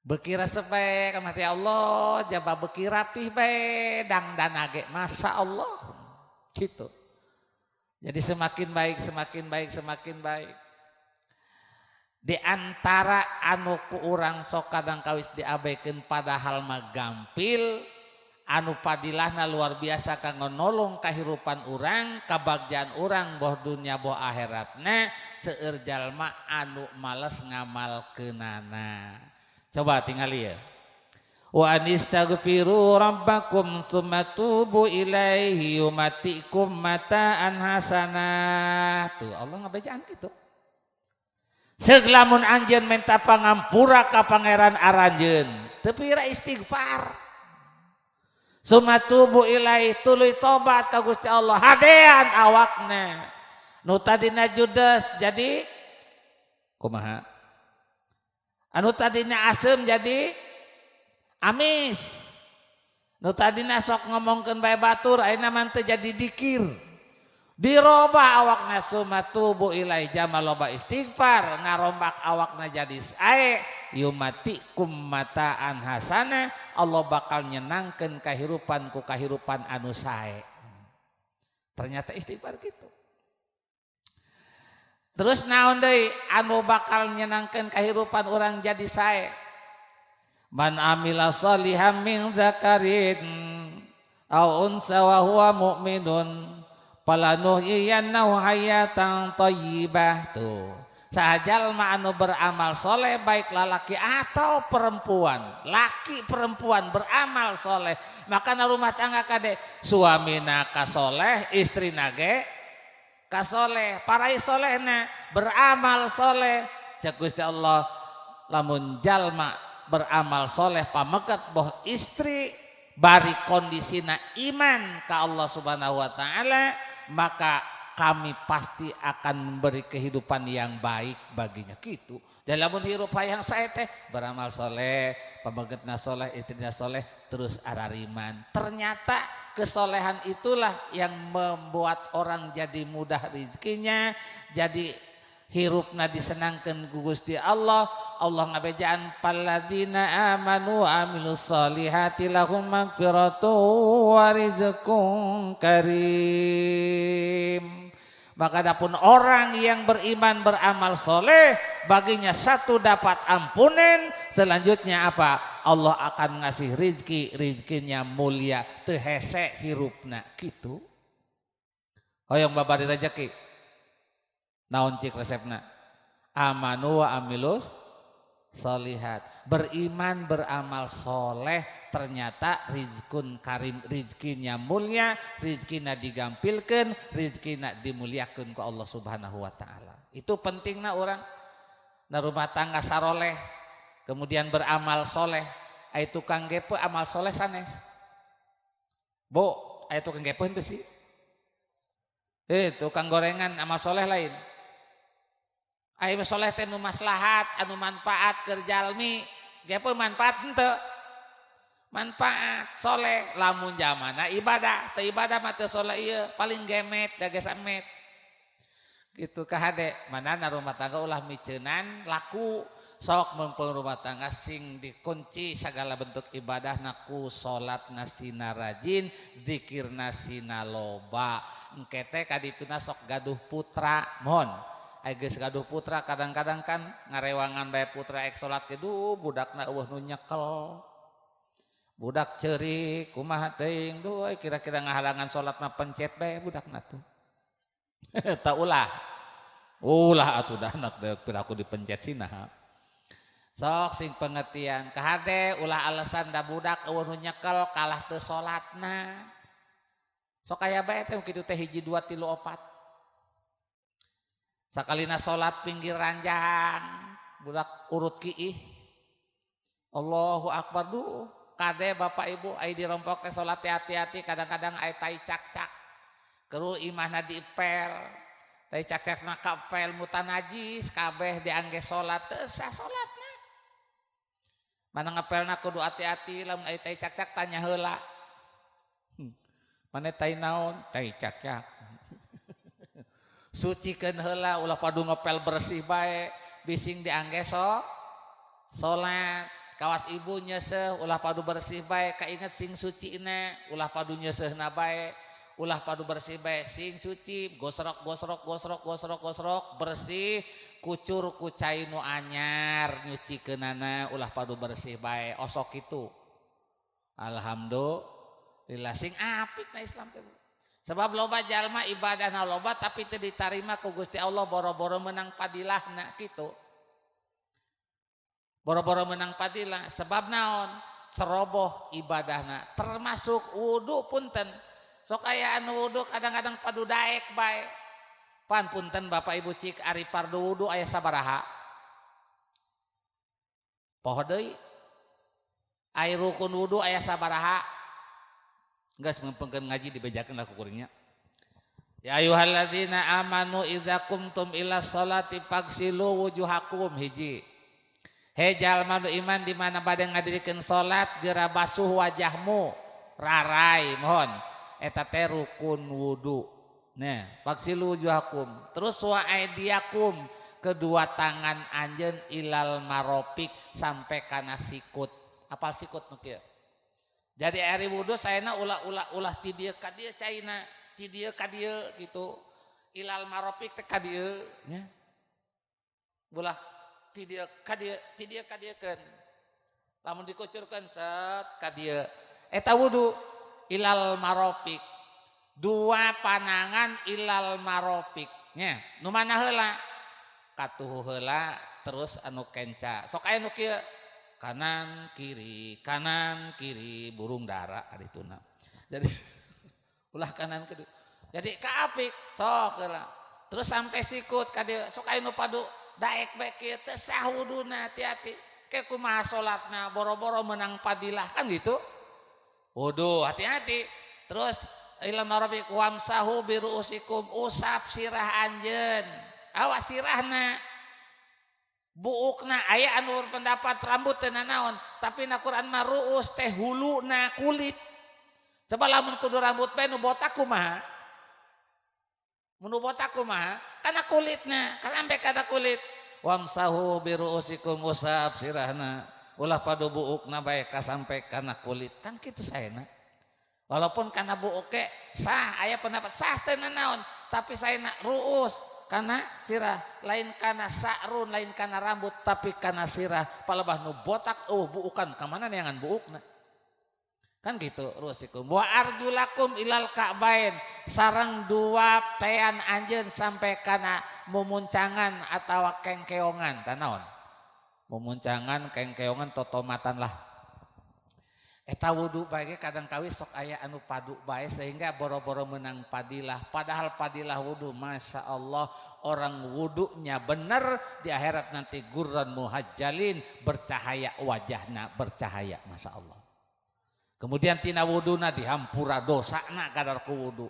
Beuki resep bae ka ya Allah, jaba beuki rapih bae dangdana ge, masa Allah gitu. Jadi semakin baik, semakin baik, semakin baik. Di antara anu ku urang sok kadang kawis diabaikeun, padahal mah gampil, anu padilahna luar biasa kanggo nolong kahirupan urang, kabagjaan urang, boh dunia boh akhiratna, seueur jalma anu males ngamalkeunana. Coba tingali ya. Wa anistaghfiru rabbakum summa tubu ilaihi yumatti'kum mata'an hasanah. Tuh, Allah ngabejaan gitu. Ceuk lamun anjeun minta pangampura ka Pangeran aranjeun, teu pira istighfar. Summa tubu ilaihi, tuluy tobat ka Gusti Allah, hadean awakna. Nu tadina judes jadi kumaha? Anu tadina asem jadi amis. Nu tadina sok ngomongkeun bae batur, ayeuna mah teu, jadi dikir. Dirobah awakna. Summa tubu ilaihi, jama loba istighfar ngarombak awakna jadi sae. Yumatti'kum mata'an hasana, Allah bakal nyenangkeun kahirupan ku kahirupan anu sae. Ternyata istighfar gitu. Terus naon deui anu bakal nyenangkeun kahirupan orang jadi sae? Man amila sholihan min dzakarin aw unsa wa huwa mu'minun falanuhyiyannahu hayatan thayyibah. Tuh, saha jalma anu beramal soleh, baik lalaki atau perempuan, laki perempuan beramal soleh. Maka rumah tangga kade suamina kasoleh, istrina ge kasoleh, parai solehna beramal soleh. Cek Gusti Allah, lamun jalma beramal soleh, pameget boh istri, bari kondisina iman ka Allah Subhanahu wa Ta'ala, maka kami pasti akan memberi kehidupan yang baik baginya gitu. Dan lamun hirup hayang sae teh beramal soleh, pamegetna soleh, istrina soleh, terus arariman. Ternyata kesolehan itulah yang membuat orang jadi mudah rezekinya, jadi hirupna disenangkan ku Gusti Allah. Allah ngabejaan, falladzina amanu amilus solihati lahum magfiratu wa rizqun karim. Maka adapun orang yang beriman, beramal soleh, baginya satu dapat ampunan, selanjutnya apa? Allah akan ngasih rizki, rizkinya mulia, teu hese hirupna gitu. Hoyong babari rezeki. Naon cik resepna? Amanu wa amilus solihat. Beriman, beramal soleh, ternyata rizkun karim, rizkinya mulia, rizkina digampilkan, rizkina dimuliakan ke Allah Subhanahu wa Ta'ala. Itu pentingna orang na rumah tangga saroleh, kemudian beramal soleh. Ai tukang gepe amal soleh sanes? Bu, ai tukang gepe itu sih. Tukang gorengan amal soleh lain? Ai soleh teh nu maslahat, anu manfaat keur jalmi, gepe manfaat henteu? Manfaat soleh lamun zamana ibadah, teu ibadah mah teu soleh ieu, paling gemet da geus emet. Gitu kahade, mana na rumah tangga ulah miceunan laku. Sok mumpung rumah tangga sing dikunci segala bentuk ibadah naku, salat nasina rajin, zikir nasina loba. Engke teh kadituna sok gaduh putra, mohon. Ai geus gaduh putra, kadang-kadang kan ngarewangan bae putra ek salat ge, duh, budakna euweuh nu nyekel. Budak ceurik kumaha teuing, duh, kira-kira ngahalangan salat mah pencet bae budakna tuh. Tak ulah. Ulah atuh, dah anak deuk piraku dipencet sina. Sok sing pengertian kahade, ulah alasan da budak euweuh nu nyekel kalah teu salatna. Sok aya bae teh kitu teh, hiji dua tilu opat. Sakalina salat pinggir ranjang, budak urut kiih. Allahu akbar, duh. Kade Bapak Ibu, ai dirompok teh salat hati-hati, kadang-kadang ai tai cak-cak. Keru imahna diepel. Tai cak-cak na kapel mutanajis kabeh diangge salat, teu sah salatna. Mana ngepelna kudu hati-hati, lamun ai tai cak-cak tanya heula. Mana tai naon? Tai cak-cak. Sucikeun heula, ulah padu ngepel bersih bae, bising diangge so salat. Kawas ibu nyeuseuh, ulah padu bersih bae, kainget sing sucina, ulah padu nyeuseuhna bae. Ulah padu bersih bae, sing suci, gosrok gosrok gosrok gosrok gosrok bersih, kucur ku cai nu anyar nyucikeunana, ulah padu bersih bae, osok itu. Alhamdulillah, sing apik na Islam teh. Sebab loba jalma ibadahna loba tapi teu ditarima ku Gusti Allah, boro-boro menang padilahna kitu. Boro-boro menang padilah, sebab naon? Ceroboh ibadahna, termasuk wudu. Punten, sok aya anu wudu kadang-kadang padu daek bae. Pan punten, Bapak Ibu, cik, ari fardu wudu aya sabaraha? Poho deui. Ari rukun wudu aya sabaraha? Geus mempengkeun ngaji dibejakeun lah ku kuring nya. Ya ayyuhalladzina amanu idza qumtum ila sholati fagsilu wujuhakum, hiji. He jalma nu iman, di mana bade ngadirikeun salat geura basuh wajahmu. Rarai mohon. Eta teh rukun wudu. Nah, fagsilu wujuhakum. Terus wa aidiakum, kedua tangan anjeun, ilal marofiq, sampai kana sikut. Apal sikut nu kieu? Jadi ari wudu saena ulah ulah ulah ti dieu ka dieu caina, ti dieu ka dieu gitu. Ilal marofiq teh ka dieu nya. Ulah ti dieu ka dieu, ti dieu ka dieu keun. Lamun dikucurkeun cet ka dieu. Eta wudu ilal marofiq. Dua panangan ilal marofiq nya. Nu mana heula? Katuhu heula, terus anu kenca. Sok aya nu kieu, kanan kiri burung dara adituna. Jadi ulah kanan kiri. Jadi kaapik sok heula. Terus sampai sikut ka dieu. Sok aya nu padu daek bae kieu, teu sah wuduna, hati-hati. Ke kumaha salatna, boro-boro menang padilah, kan gitu. Wudu hati-hati. Terus ilal marafiq wamsahu biruusikum, usap sirah anjeun. Awas sirahna. Buukna aya anu berpendapat rambut teu nanaon, tapi na Quran mah ruus teh huluna, kulit. Coba lamun kudu rambut bae, nu botak kumaha? Nu botak kumaha? Kana kulitna, kan sampai kana kulit. Wamsahu biruusikum, usap sirahna. Ulah padu buukna bae ka sampai kana kulit. Kan kitu saena. Walaupun kana buuk ge sah, aya pendapat sah teu nanaon, tapi saena ruus kana sirah, lain kana sa'run, lain kana rambut, tapi kana sirah. Palebah nu botak, oh, buukan ka mana neangan buukna? Kan gitu. Ruusikum wa arjulakum ilal ka'bain, sareng dua tean anjeun sampai kana mumuncangan atau kengkeongan. Tanaon mumuncangan, kengkeongan, totomatan lah. Eta wudu bae kadang kawis sok aya anu padu bae sehingga boro-boro menang padilah. Padahal padilah wudu, masya Allah, orang wudunya bener di akhirat nanti gurran muhajjalin, bercahaya wajahna, bercahaya, masya Allah. Kemudian tina wuduna dihampura dosana kadar ku wudu.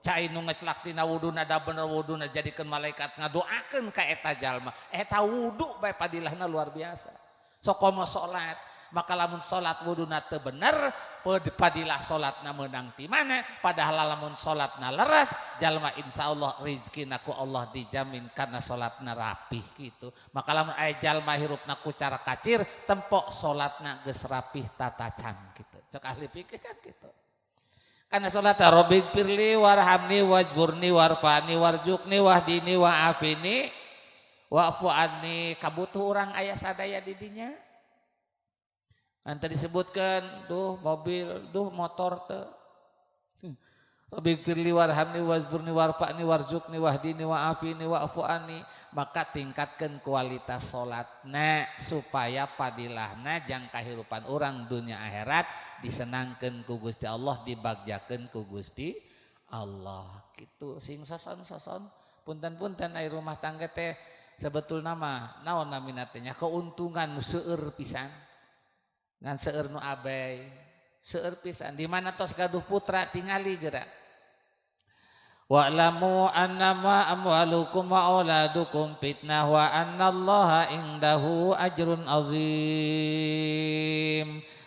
Cai nu ngecelak tina wuduna, da bener wuduna, jadikeun malaikat ngadoakeun ka eta jalma. Eta wudu bae padilahna luar biasa. Sok komo salat. Maka lamun salat wuduna teu bener, padilah salatna menang ti mana? Padahal lamun salatna leres, jalma insyaallah rezekina ku Allah dijamin karena salatna rapih gitu. Maka lamun aya jalma hirupna ku cara kacir, tempok salatna geus rapih tatacan gitu. Cek ahli fikih kan gitu. Karena salat Rabbighfirli warhamni wajburni warfa'ni warzuqni wahdini wa'afini wa'fu anni, kabutuh urang aya sadaya di dinya. Nanti disebutkan, duh mobil, duh motor teh. Rabbighfirli warhamni wajburni warfa'ni warzuqni wahdini wa'afini wa'fu anni. Maka tingkatkan kualitas salatna supaya padilahna jang kahirupan orang dunia akhirat disenangkan ku Gusti Allah, dibagjakeun ku Gusti Allah gitu. Sing soson-soson, punten-punten, air rumah tangga teh sebetulna mah naon namina teh nya, keuntungan nu seueur pisan, ngan seueur nu abai. Seueur pisan di mana tos gaduh putra, tingali geura. Wa'lamu annama amwalukum wa auladukum fitnah wa annallaha indahu ajrun azim.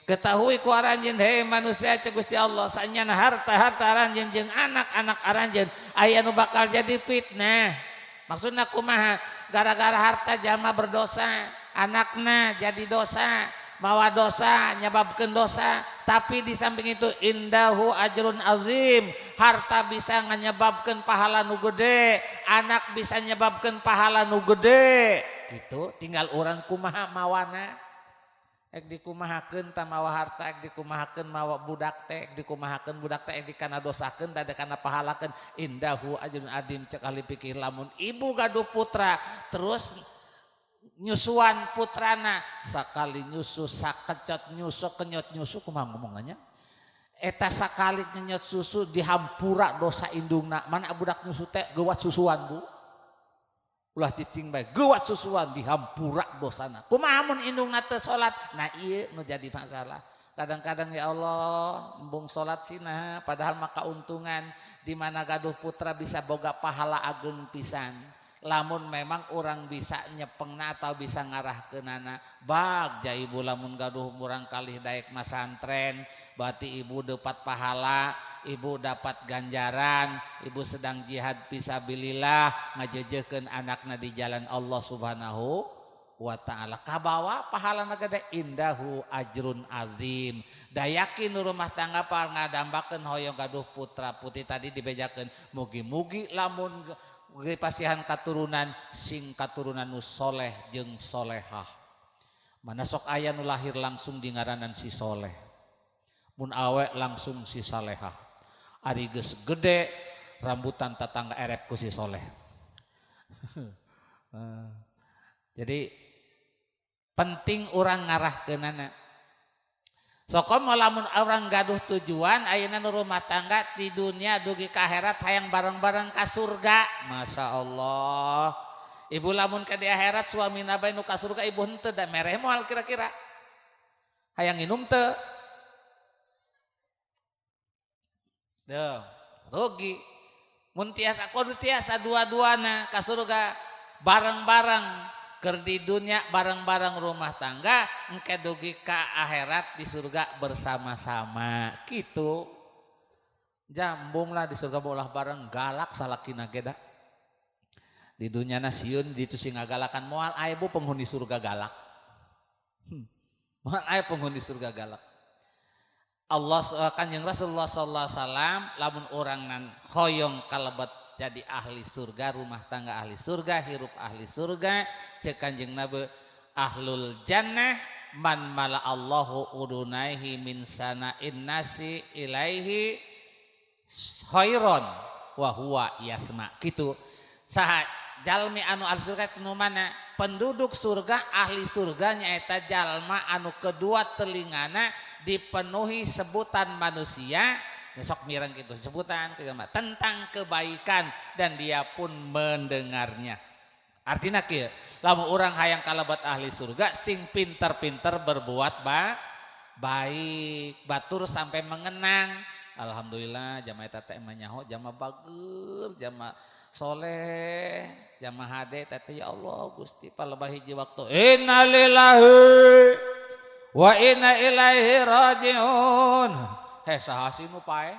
Ketahui ku aranjeun, hei manusia, cek Gusti Allah, sanyana harta-harta aranjeun jeung anak-anak aranjeun aya nu bakal jadi fitnah. Maksudna kumaha? Gara-gara harta jalma berdosa, anakna jadi dosa, mawa dosa, nyebabkeun dosa. Tapi di samping itu indahu ajrun azim, harta bisa menyebabkan pahala nu gede, anak bisa menyebabkan pahala nu gede. Gitu, tinggal orang kumaha mawana. Ek dikumahakeun ta mawa harta, ek dikumahakeun mawa budak teh, ek dikumahakeun budak teh, ek dikana dosakeun tah dikana pahalakeun. Indahu ajrun azim cek ahli fikih lamun ibu gaduh putra terus nyusuan putrana sakali nyusu sakecot nyusu kenyot nyusu kumaha ngomongannya eta sakali kenyot susu dihampura dosa indungna. Mana budak nyusu teh gewat susuan, Bu, ulah cicing bae gewat susuan dihampura dosana. Kumaha mun indungna teu salat? Nah, ieu nu jadi masalah kadang-kadang. Ya Allah, embung salat sina, padahal maka untungan di mana gaduh putra bisa boga pahala agung pisan lamun memang orang bisa nyepengna atau bisa ngarahkeunana. Bagja ibu lamun gaduh murang kalih daek masantren, berarti ibu dapat pahala, ibu dapat ganjaran, ibu sedang jihad fisabilillah ngajejekeun anakna di jalan Allah Subhanahu wa ta'ala, kabawa pahala gede. Indahu ajrun azim. Da yakin rumah tangga ngadambakeun hoyong gaduh putra putri tadi dibejakeun mugi-mugi lamun pasihan katurunan sing katurunan nu soleh jeung solehah. Mana sok aya nu lahir langsung di ngaranan si soleh, mun awe langsung si salehah, ari geus gede rambutan tetangga erep ku si soleh. Jadi penting orang ngarahkeunana. Sokom lamun orang gaduh tujuan ayeuna nu rumah tangga di dunia dugi ka akhirat hayang bareng-bareng ka surga. Masya Allah. Ibu lamun ke di akhirat suami bae nu ka surga, ibu henteu da mereh moal kira-kira. Hayang nginum teu? Duh, rugi. Mun tiasa kudu tiasa dua-duana ka surga bareng-bareng, keur di dunia bareng-bareng rumah tangga, engke dugi ka akhirat di surga bersama-sama gitu. Jambung lah di surga bolah bareng galak salakina ge da. Di dunia sieun ditu sing ngagalakan moal aya bu penghuni surga galak. Moal aya penghuni surga galak. Allah Kanjeng Rasulullah sallallahu alaihi wasallam lamun orang nan hoyong kalebet jadi ahli surga, rumah tangga ahli surga, hirup ahli surga, cek Kanjeng Nabi, ahlul jannah man mala Allahu udunaihi min sana'in nasi ilaihi khairon wa huwa yasma. Gitu. Saha jalmi anu ahli surga nu mana? Penduduk surga, ahli surga nyaeta jalma anu kedua telingana dipenuhi sebutan manusia, besok mireng gitu sebutan tentang kebaikan dan dia pun mendengarnya. Artinya kieu, lamun orang hayang kalebet ahli surga sing pinter-pinter berbuat baik, batur sampai mengenang. Alhamdulillah jamaah eta teh mah nyaho jama bager, jama soleh, jama hade teh. Ya Allah Gusti, palebah hiji waktu innalillahi wa inna ilaihi rajiun. Heh, saha sih nu paeh?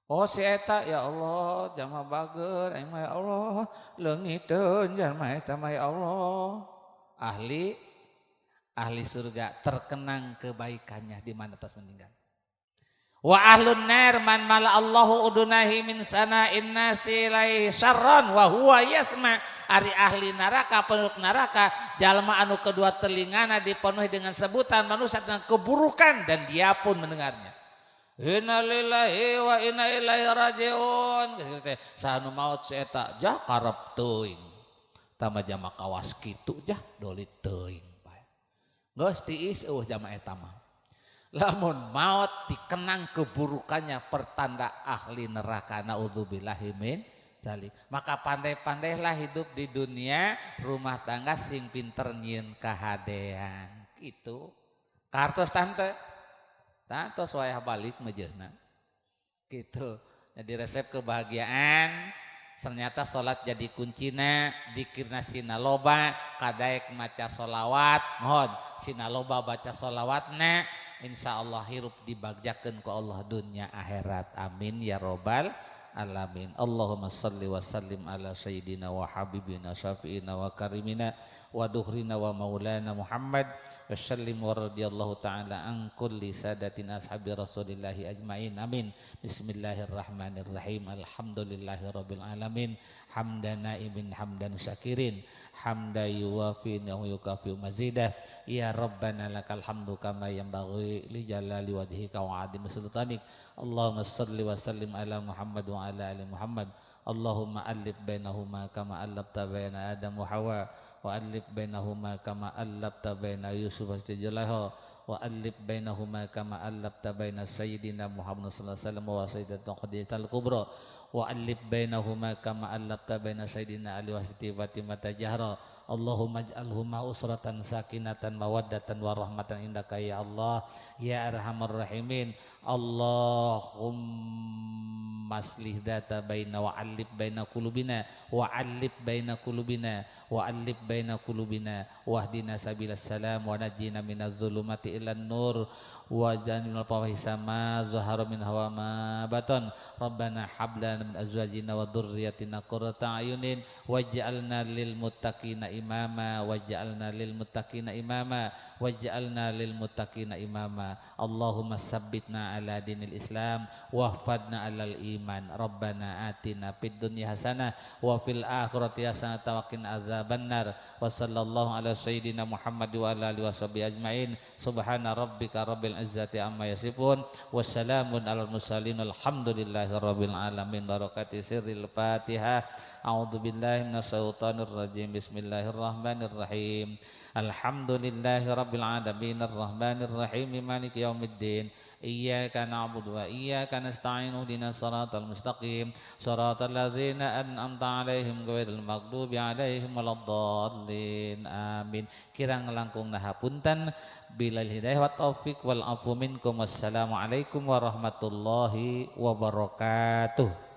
Oh, si eta. Ya Allah, jama bager aing mah. Ya Allah, leungiteun jalma eta mah, ya Allah. Ahli ahli surga terkenang kebaikannya di mana atas meninggal. Wa ahlun nar man mala Allahu udunahi min sana'in nasi ilaihi syarran wa huwa yasma. Ari ahli neraka, penduduk neraka, jalma anu kedua telingana dipenuhi dengan sebutan manusia dengan keburukan dan dia pun mendengarnya. Innalillahi wa inna ilaihi rajiun. Saha nu maot? Si eta. Jah, karep teuing. Tama jama kawas kitu, jah dolit teuing bae. Geus tiis eueuh jama eta mah. Lamun maut dikenang keburukannya pertanda ahli neraka, naudzubillahi min dzalik. Maka pandai-pandailah hidup di dunia rumah tangga sing pinter nyieun kahadean gitu. Kartos tante. Tante wayah balik mejeuhna. Gitu. Jadi resep kebahagiaan ternyata sholat jadi kuncina, dikirna sina loba, kadaek maca sholawat, mohon sina loba baca sholawatna, insya Allah hirup dibagjakeun ku Allah dunia akhirat. Amin ya robbal alamin. Allahumma salli wa sallim ala sayyidina wa habibina syafi'ina wa karimina Wa duhrina wa maulana Muhammad wa sallim wa radhiyallahu ta'ala an kulli sadatin ashabi Rasulillahi ajmain. Amin. Bismillahirrahmanirrahim. Alhamdulillahi rabbil alamin. Hamdan naimin hamdan syakirin hamda yuwafi wa yukafi mazidah. Ya rabbana lakal hamdu kama yanbaghi li jalali wajhika wa 'azimi sultanik. Allahumma salli wa sallim ala Muhammad wa ala ali Muhammad. Allahumma alif bainahuma kama alafta baina Adam wa Hawa, wa alif bainahuma kama alafta baina Yusuf wa Zulaikha, wa alif bainahuma kama alafta baina Sayyidina Muhammad sallallahu alaihi wasallam wa Sayyidatina Khadijah al-Kubra, wa alif bainahuma kama alafta baina Sayyidina Ali wa Siti Fatimah Jahra. Allahumma ij'alhuma usratan sakinatan mawaddatan wa rahmatan indaka ya Allah ya arhamar rahimin. Allahumma aslih data baina wa alif baina qulubina wa alif baina qulubina wa alif baina qulubina wahdina sabilas salam wa najjina minaz zulumati ilan nur wa jannibnal fawahisa ma zahara minha wa ma batan. Rabbana hab lana min azwajina wa dzurriyyatina qurrata a'yunin waj'alna lil muttaqina imama waj'alna lil muttaqina imama waj'alna lil muttaqina imama. Allahumma sabbitna ala dinil Islam wahfadna alal iman. Rabbana atina fid dunya hasanah wa fil akhirati hasanah wa qina azabannar. Wa sallallahu ala sayyidina Muhammad wa ala alihi washabihi ajmain. Subhana rabbika rabbil izzati amma yasifun wassalamun alal mursalin alhamdulillahi rabbil alamin. Barakati sirril Fatihah. A'udzu billahi minasyaitonir rajim. Bismillahirrahmanirrahim. Alhamdulillahi rabbil alamin arrahmanir rahim maliki yaumiddin. Iyyaka na'budu wa iyyaka nasta'in ihdinas siratal mustaqim siratal ladzina an'amta 'alaihim ghairil maghdubi 'alaihim waladdallin. Amin. Kirang langkung hapunten bilal hidayah wa taufik wal afu minkum. Wassalamualaikum warahmatullahi wabarakatuh.